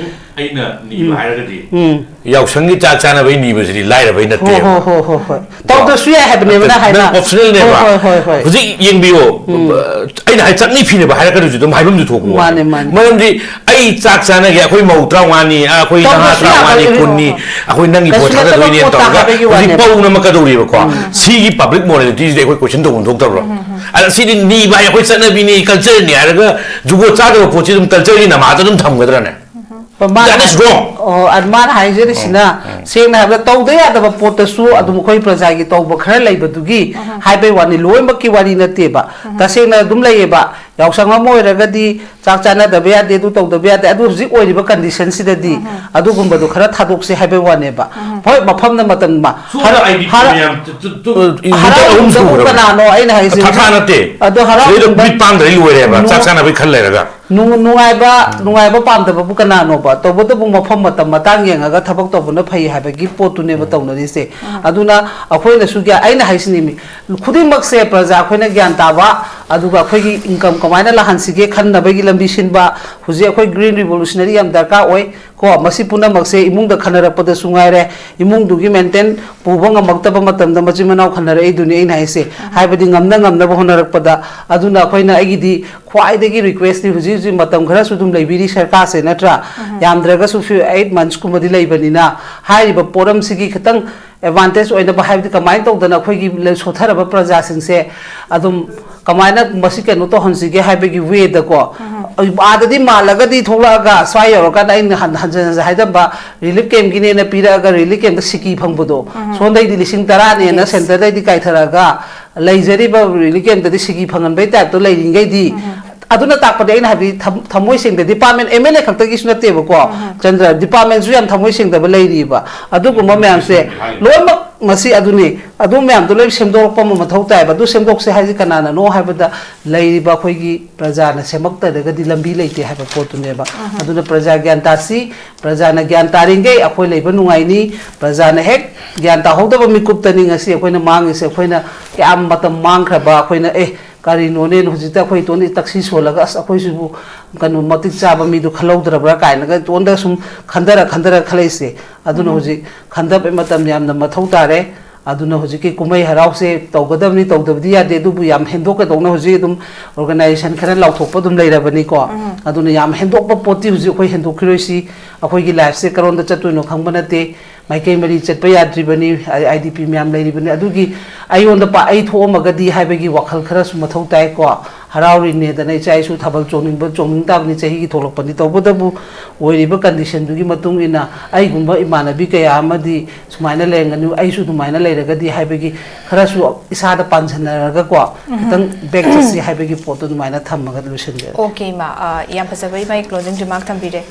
ꯑꯩꯅ ꯅꯤꯕ ꯍꯥꯏꯔꯒꯗꯤ ꯎꯝ ꯌꯥꯎꯁꯪꯒꯤ ꯆꯥꯛ ꯆꯥꯅꯕꯒꯤ ꯅꯤꯕꯁꯤꯗꯤ ꯂꯥꯏꯔꯕꯩ ꯍꯣꯏ ꯅꯠꯇꯦꯕ꯫ ꯍꯣꯏ ꯍꯣꯏ ꯍꯣꯏ ꯍꯣꯏ ꯇꯧꯗ꯭ꯔꯁꯨ ꯌꯥꯏ ꯍꯥꯏꯕꯅꯦꯕ ꯅꯪ ꯍꯥꯏꯅ꯫ ꯅꯪ optionalꯅꯦꯕ꯫ ꯍꯣꯏ ꯍꯣꯏ ꯍꯣꯏ ꯍꯣꯏ ꯍꯧꯖꯤꯛ ꯌꯦꯡꯕꯤꯌꯣ, ꯑꯩꯅ ꯍꯥꯏ ꯆꯥꯛꯅꯤ ꯐꯤꯅꯦꯕ ꯍꯥꯏꯔꯛꯀꯗꯣꯏꯁꯨ ꯑꯗꯨꯝ ꯍꯥꯏꯐꯝꯁꯨ ꯊꯣꯛꯄ ꯋꯥꯅꯤ꯫ ꯃꯥꯅꯦ, ꯃꯥꯅꯦ꯫ ꯃꯔꯝꯗꯤ ꯑꯩ ꯆꯥꯛ ꯆꯥꯅꯒꯦ, ꯑꯩꯈꯣꯏ ꯃꯧ ꯇꯔꯥꯃꯉꯥꯅꯤ, ꯑꯩꯈꯣꯏ ꯅꯍꯥ ꯇꯧꯗ꯭ꯔꯁꯨ ꯇꯔꯥꯃꯉꯥꯅꯤ, ꯌꯥꯕ ꯀꯨꯟꯅꯤ, ꯑꯩꯈꯣꯏ ꯅꯪꯒꯤ ꯚꯣꯠ ꯀꯩꯁꯨ ꯅꯠꯇꯕ ꯊꯥꯗꯗꯣꯏꯅꯦꯅ ꯄꯣꯠꯇ ꯇꯧꯔꯒ ꯍꯥꯏꯕꯒꯤ ꯍꯧꯖꯤꯛ ꯋꯥꯅꯦꯕ꯫ ꯄꯧꯅ ꯑꯃ ꯀꯗꯧꯔꯤꯕꯀꯣ꯫ ꯁꯤꯒꯤ public moralityꯁꯤꯗꯤ ꯑꯩꯈꯣꯏ question ꯇꯧꯐꯝ ꯊꯣꯛꯇꯕ꯭ꯔꯣ? ꯑꯗ ꯁꯤꯗꯤ ꯅꯤꯕ ꯍꯥꯏ ꯑꯩꯈꯣꯏ ꯆꯠꯅꯕꯤꯅꯤ, cultureꯅꯤ ꯍꯥꯏꯔꯒ ꯖꯨꯒꯣꯠ ꯆꯥꯗꯕ ꯄꯣꯠꯁꯤ ꯑꯗꯨꯝ cultureꯒꯤ ꯅꯃꯥꯗ ꯑꯗꯨꯝ ꯊꯝꯒꯗ꯭ꯔꯅꯦ? ꯃꯥꯅ That is wrong. ꯑꯣ, ꯑꯗꯨ ꯃꯥꯅ ꯍꯥꯏꯖꯔꯤꯁꯤꯅ ꯁꯦꯡꯅ ꯍꯥꯏꯕꯗ ꯇꯧꯗ ꯌꯥꯗꯕ ꯄꯣꯠꯇꯁꯨ ꯑꯗꯨꯝ ꯑꯩꯈꯣꯏ ꯄ꯭ꯔꯖꯥꯒꯤ ꯇꯧꯕ ꯈꯔ ꯂꯩꯕꯗꯨꯒꯤ ꯍꯥꯏꯕꯩ ꯋꯥꯅꯤ, ꯂꯣꯏꯅꯃꯛꯀꯤ ꯋꯥꯔꯤ ꯅꯠꯇꯦꯕ꯫ ꯇꯁꯦꯡꯅ ꯑꯗꯨꯝ ꯂꯩꯌꯦꯕ, ꯌꯥꯎꯁꯪ ꯑꯃ ꯑꯣꯏꯔꯒꯗꯤ ꯆꯥꯛ ꯆꯥꯅꯗꯕ ꯌꯥꯗꯦ, ꯑꯗꯨ ꯇꯧꯗꯕ ꯌꯥꯗꯦ, ꯑꯗꯨ ꯍꯧꯖꯤꯛ ꯑꯣꯏꯔꯤꯕ conditionꯁꯤꯗꯗꯤ ꯑꯗꯨꯒꯨꯝꯕꯗꯣ ꯈꯔ ꯊꯥꯗꯣꯛꯁꯦ ꯍꯥꯏꯕꯩ ꯋꯥꯅꯦꯕ꯫ ꯍꯣꯏ, ꯃꯐꯝꯗ ꯃꯇꯝ ꯃ- ꯁꯣꯝꯗ ꯍꯔꯥꯎ- ꯑꯥꯏ ꯗꯤ ꯄꯤ ꯍꯔꯥꯎ- ꯃꯌꯥꯝ ꯇꯨ- ꯇꯨ- ꯇꯨ- ꯍꯟꯗꯛ ꯑꯍꯨꯝ ꯍꯔꯥꯎꯕꯗꯕꯨ ꯁꯨꯈ꯭ꯔꯕꯅꯦ꯫ ꯀꯅꯥꯅꯣ ꯑꯩꯅ ꯍꯥꯏꯁꯦ ꯊꯥ ꯊꯥ ꯍꯧꯖꯤꯛ? ꯅꯠꯇꯦ꯫ ꯑꯗꯣ ꯁꯤꯗꯩꯗ ꯍꯔꯥꯎꯕꯗ ꯃꯤꯠ ꯄꯥꯡꯗ꯭ꯔ ꯂꯣꯏꯔꯦꯕ ꯆꯥꯛ ꯅꯨꯡ- ꯆꯥꯅꯕꯒꯤ ꯈꯜ ꯂꯩꯔꯒ꯫ ꯅꯨꯡ- ꯅꯨꯡꯉꯥꯏꯕ ꯅꯨꯡꯉꯥꯏꯕ ꯄꯥꯝꯗꯕꯕꯨ ꯀꯅꯥꯅꯣꯕ? ꯇꯧꯕꯇꯕꯨ ꯃꯐꯝ ꯃꯇꯝ ꯃꯇꯥꯡ ꯌꯦꯡꯉꯒ ꯊꯕꯛ ꯇꯧꯕꯅ ꯐꯩ ꯍꯥꯏꯕꯒꯤ ꯄꯣꯠꯇꯨꯅꯦꯕ ꯇꯧꯅꯔꯤꯁꯦ꯫ ꯑꯗꯨꯅ ꯑꯩꯈꯣꯏꯅꯁꯨ ꯒ꯭ꯌꯥ- ꯑꯩꯅ ꯍꯥꯏꯁꯤꯅꯤ, ꯃꯤ ꯈꯨꯗꯤꯡꯃꯛꯁꯦ ꯄ꯭ꯔꯖꯥ ꯑꯩꯈꯣꯏꯅ ꯒ꯭ꯌꯥꯟ ꯇꯥꯕ, ꯑꯗꯨꯒ ꯑꯩꯈꯣꯏꯒꯤ income ꯀꯃꯥꯏꯅ ꯂꯥꯛꯍꯟꯁꯤꯒꯦ ꯈꯟꯅꯕꯒꯤ ꯂꯝꯕꯤ ꯁꯤꯟꯕ, ꯍꯧꯖꯤꯛ ꯑꯩꯈꯣꯏ green revolutionary ꯌꯥꯝ ꯗꯔꯀꯥꯔ ꯑꯣꯏ꯫ ꯀꯣ, ꯃꯁꯤ ꯄꯨꯝꯅꯃꯛꯁꯦ ꯏꯃꯨꯡꯗ ꯈꯟꯅꯔꯛꯄꯗꯁꯨ ꯉꯥꯏꯔꯦ, ꯏꯃꯨꯡꯗꯨꯒꯤ maintain ꯄꯨꯕ ꯉꯝꯃꯛꯇꯕ ꯃꯇꯝꯗ ꯃꯆꯤꯟ ꯃꯅꯥꯎ ꯈꯟꯅꯔꯛꯏꯗꯨꯅꯤ ꯑꯩꯅ ꯍꯥꯏꯁꯦ꯫ ꯍꯥꯏꯕꯗꯤ ꯉꯝꯅ ꯉꯝꯅꯕ ꯍꯣꯠꯅꯔꯛꯄꯗ꯫ ꯑꯗꯨꯅ ꯑꯩꯈꯣꯏꯅ, ꯑꯩꯒꯤꯗꯤ ꯈ꯭ꯋꯥꯏꯗꯒꯤ requestꯇꯤ ꯍꯧꯖꯤꯛ ꯍꯧꯖꯤꯛ ꯃꯇꯝ ꯈꯔꯁꯨ ꯑꯗꯨꯝ ꯂꯩꯕꯤꯔꯤ ꯁꯔꯀꯥꯔꯁꯦ ꯅꯠꯇ꯭ꯔꯥ? ꯌꯥꯝꯗ꯭ꯔꯒꯁꯨ few eight monthsꯀꯨꯝꯕꯗꯤ ꯂꯩꯕꯅꯤꯅ ꯍꯥꯏꯔꯤꯕ ꯄꯣꯠꯂꯝꯁꯤꯒꯤ ꯈꯤꯇꯪ advantage ꯑꯣꯏꯅꯕ, ꯍꯥꯏꯕꯗꯤ ꯀꯃꯥꯏꯅ ꯇꯧꯗꯅ ꯑꯩꯈꯣꯏꯒꯤ ꯂ- ꯁꯣꯠꯊꯔꯕ ꯄ꯭ꯔꯖꯥꯁꯤꯡꯁꯦ ꯑꯗꯨꯝ ꯀꯃꯥꯏꯅ ꯃꯁꯤ ꯀꯩꯅꯣ ꯇꯧꯍꯟꯁꯤꯒꯦ ꯍꯥꯏꯕꯒꯤ wayꯗꯀꯣ꯫ ꯑꯥꯗꯗꯤ ꯃꯥꯜꯂꯒꯗꯤ ꯊꯣꯛꯂꯛꯑꯒ ꯁ꯭ꯋꯥꯏ ꯌꯧꯔꯀꯥꯟꯗ ꯑꯩꯅ ꯍꯟ- ꯍꯟꯖꯟ ꯍꯟꯖꯟ ꯍꯥꯏꯗꯝꯕ relief campꯀꯤꯅꯦꯅ ꯄꯤꯔꯛꯑꯒ relief campꯇ ꯁꯤꯀꯤ ꯐꯪꯕꯗꯣ, ꯁꯣꯝꯗꯩꯗꯤ ꯂꯤꯁꯤꯡ ꯇꯔꯥꯅꯦꯅ centreꯗꯩꯗꯤ ꯀꯥꯏꯊꯔꯛꯑꯒ ꯂꯩꯖꯔꯤꯕ relief campꯇꯗꯤ ꯁꯤꯀꯤ ꯐꯪꯍꯟꯕꯩ typeꯇꯣ ꯂꯩꯔꯤꯉꯩꯗꯤ, ꯑꯗꯨꯅ ꯇꯥꯛꯄꯗꯤ ꯑꯩꯅ ꯍꯥꯏꯕꯗꯤ ꯊꯝ- ꯊꯃꯣꯏ ꯁꯦꯡꯗ department MLA ꯈꯛꯇꯒꯤꯁꯨ ꯅꯠꯇꯦꯕꯀꯣ, ꯆꯟꯗ꯭ꯔ, departmentꯁꯨ ꯌꯥꯝ ꯊꯃꯣꯏ ꯁꯦꯡꯗꯕ ꯂꯩꯔꯤꯕ꯫ ꯑꯗꯨꯒꯨꯝꯕ ꯃꯌꯥꯝꯁꯦ ꯂꯣꯏꯅꯃꯛ ꯃꯁꯤ ꯑꯗꯨꯅꯤ, ꯑꯗꯨ ꯃꯌꯥꯝꯗꯣ ꯂꯣꯏ ꯁꯦꯝꯗꯣꯔꯛꯄ ꯑꯃ ꯃꯊꯧ ꯇꯥꯏꯕ꯫ ꯑꯗꯨ ꯁꯦꯝꯗꯣꯛꯁꯦ ꯍꯥꯏꯁꯦ ꯀꯅꯥꯅꯅꯣ ꯍꯥꯏꯕꯗ, ꯂꯩꯔꯤꯕ ꯑꯩꯈꯣꯏꯒꯤ ꯄ꯭ꯔꯖꯥꯅ ꯁꯦꯝꯃꯛꯇ꯭ꯔꯒꯗꯤ ꯂꯝꯕꯤ ꯂꯩꯇꯦ ꯍꯥꯏꯕ ꯄꯣꯠꯇꯨꯅꯦꯕ꯫ ꯑꯗꯨꯅ ꯄ꯭ꯔꯖꯥ ꯒ꯭ꯌꯥꯟ ꯇꯥꯁꯤ, ꯄ꯭ꯔꯖꯥꯅ ꯒ꯭ꯌꯥꯟ ꯇꯥꯔꯤꯈꯩ ꯑꯩꯈꯣꯏ ꯂꯩꯕ ꯅꯨꯡꯉꯥꯏꯅꯤ꯫ ꯄ꯭ꯔꯖꯥꯅ ꯍꯦꯛ ꯒ꯭ꯌꯥꯟ ꯇꯥꯍꯧꯗꯕ ꯃꯤꯀꯨꯞꯇꯅꯤ ꯉꯁꯤ ꯑꯩꯈꯣꯏꯅ ꯃꯥꯡꯉꯤꯁꯦ꯫ ꯑꯩꯈꯣꯏꯅ ꯀꯌꯥꯝ ꯃꯇꯝ ꯃꯥꯡꯈ꯭ꯔꯕ, ꯑꯩꯈꯣꯏꯅ ꯑꯦ ꯀꯔꯤꯅꯣꯅꯦꯅ ꯍꯧꯖꯤꯛꯇ ꯑꯩꯈꯣꯏ ꯏꯇꯣꯟꯗ ꯇꯛꯁꯤ ꯁꯣꯜꯂꯒ, "ꯑꯁ, ꯑꯩꯈꯣꯏꯁꯤꯕꯨ ꯀꯩꯅꯣ ꯃꯇꯤꯛ ꯆꯥꯕ ꯃꯤꯗꯣ ꯈꯜꯍꯧꯗ꯭ꯔꯕ꯭ꯔꯥ?" ꯀꯥꯏꯅꯒ ꯏꯇꯣꯟꯗ ꯁꯨꯝ ꯈꯟꯊꯔ ꯈꯟꯊꯔ ꯈꯜꯂꯛꯏꯁꯦ꯫ ꯑꯗꯨꯅ ꯎꯝ꯫ ꯍꯧꯖꯤꯛ ꯈꯟꯊꯕꯩ ꯃꯇꯝ ꯌꯥꯝꯅ ꯃꯊꯧ ꯇꯥꯔꯦ꯫ ꯑꯗꯨꯅ ꯍꯧꯖꯤꯛꯀꯤ ꯀꯨꯝꯍꯩ ꯍꯔꯥꯎꯁꯦ ꯇꯧꯒꯗꯕꯅꯤ, ꯇꯧꯗꯕꯗꯤ ꯌꯥꯗꯦ, ꯑꯗꯨꯕꯨ ꯌꯥꯝ ꯍꯦꯟꯗꯣꯛꯀꯗꯧꯅ ꯍꯧꯖꯤꯛ ꯑꯗꯨꯝ organization ꯈꯔ ꯂꯥꯎꯊꯣꯛꯄ ꯑꯗꯨꯝ ꯂꯩꯔꯕꯅꯤꯀꯣ꯫ ꯎꯝ꯫ ꯑꯗꯨꯅ ꯌꯥꯝ ꯍꯦꯟꯗꯣꯛꯄ ꯄꯣꯠꯇꯤ ꯍꯧꯖꯤꯛ ꯑꯩꯈꯣꯏ ꯍꯦꯟꯗꯣꯛꯈꯤꯔꯣꯏꯁꯤ꯫ ꯑꯩꯈꯣꯏꯒꯤ lifeꯁꯦ ꯀꯔꯣꯝꯗ ꯆꯠꯇꯣꯏꯅꯣ ꯈꯪꯕ ꯅꯠꯇꯦ꯫ ꯃꯥꯏꯀꯩ ꯃꯔꯤ ꯆꯠꯄ ꯌꯥꯗ꯭ꯔꯤꯕꯅꯤ, ꯑꯥꯏ ꯗꯤ ꯄꯤ ꯃꯌꯥꯝ ꯂꯩꯔꯤꯕꯅꯤ꯫ ꯑꯗꯨꯒꯤ ꯑꯩꯉꯣꯟꯗ ꯄꯥ-, ꯑꯩ ꯊꯣꯛꯑꯝꯃꯒꯗꯤ ꯍꯥꯏꯕꯒꯤ ꯋꯥꯈꯜ ꯈꯔꯁꯨ ꯃꯊꯧ ꯇꯥꯏꯀꯣ꯫ ꯍꯔꯥꯎꯔꯤꯅꯦꯗꯅ ꯏꯆꯥ ꯏꯁꯨ ꯊꯥꯕꯜ ꯆꯣꯡꯅꯤꯡꯕ ꯆꯣꯡꯅꯤꯡ ꯇꯥꯕꯅꯤ, ꯆꯍꯤꯒꯤ ꯊꯣꯛꯂꯛꯄꯅꯤ꯫ ꯇꯧꯕꯇꯕꯨ ꯑꯣꯏꯔꯤꯕ conditionꯗꯨꯒꯤ ꯃꯇꯨꯡ ꯏꯟꯅ ꯑꯩꯒꯨꯝꯕ ꯏꯃꯥꯟꯅꯕꯤ ꯀꯌꯥ ꯑꯃꯗꯤ ꯁꯨꯃꯥꯏꯅ ꯂꯩꯔꯝꯒꯅꯤ, ꯑꯩꯁꯨ ꯑꯗꯨꯃꯥꯏꯅ ꯂꯩꯔꯒꯗꯤ ꯍꯥꯏꯕꯒꯤ ꯈꯔꯁꯨ ꯏꯁꯥꯗ ꯄꯥꯟꯁꯟꯅꯔꯒꯀꯣ, ꯎꯝ꯫ ꯈꯤꯇꯪ back ꯆꯠꯁꯤ ꯍꯥꯏꯕꯒꯤ ꯄꯣꯠꯇꯣ ꯑꯗꯨꯃꯥꯏꯅ ꯊꯝꯃꯒ ꯂꯣꯏꯁꯤꯟꯖꯔꯦ꯫ OK, ꯏꯃꯥ, ꯑ, ꯌꯥꯝ ꯐꯖꯕ ꯏꯃꯥꯒꯤ closing remark ꯊꯝꯕꯤꯔꯦ꯫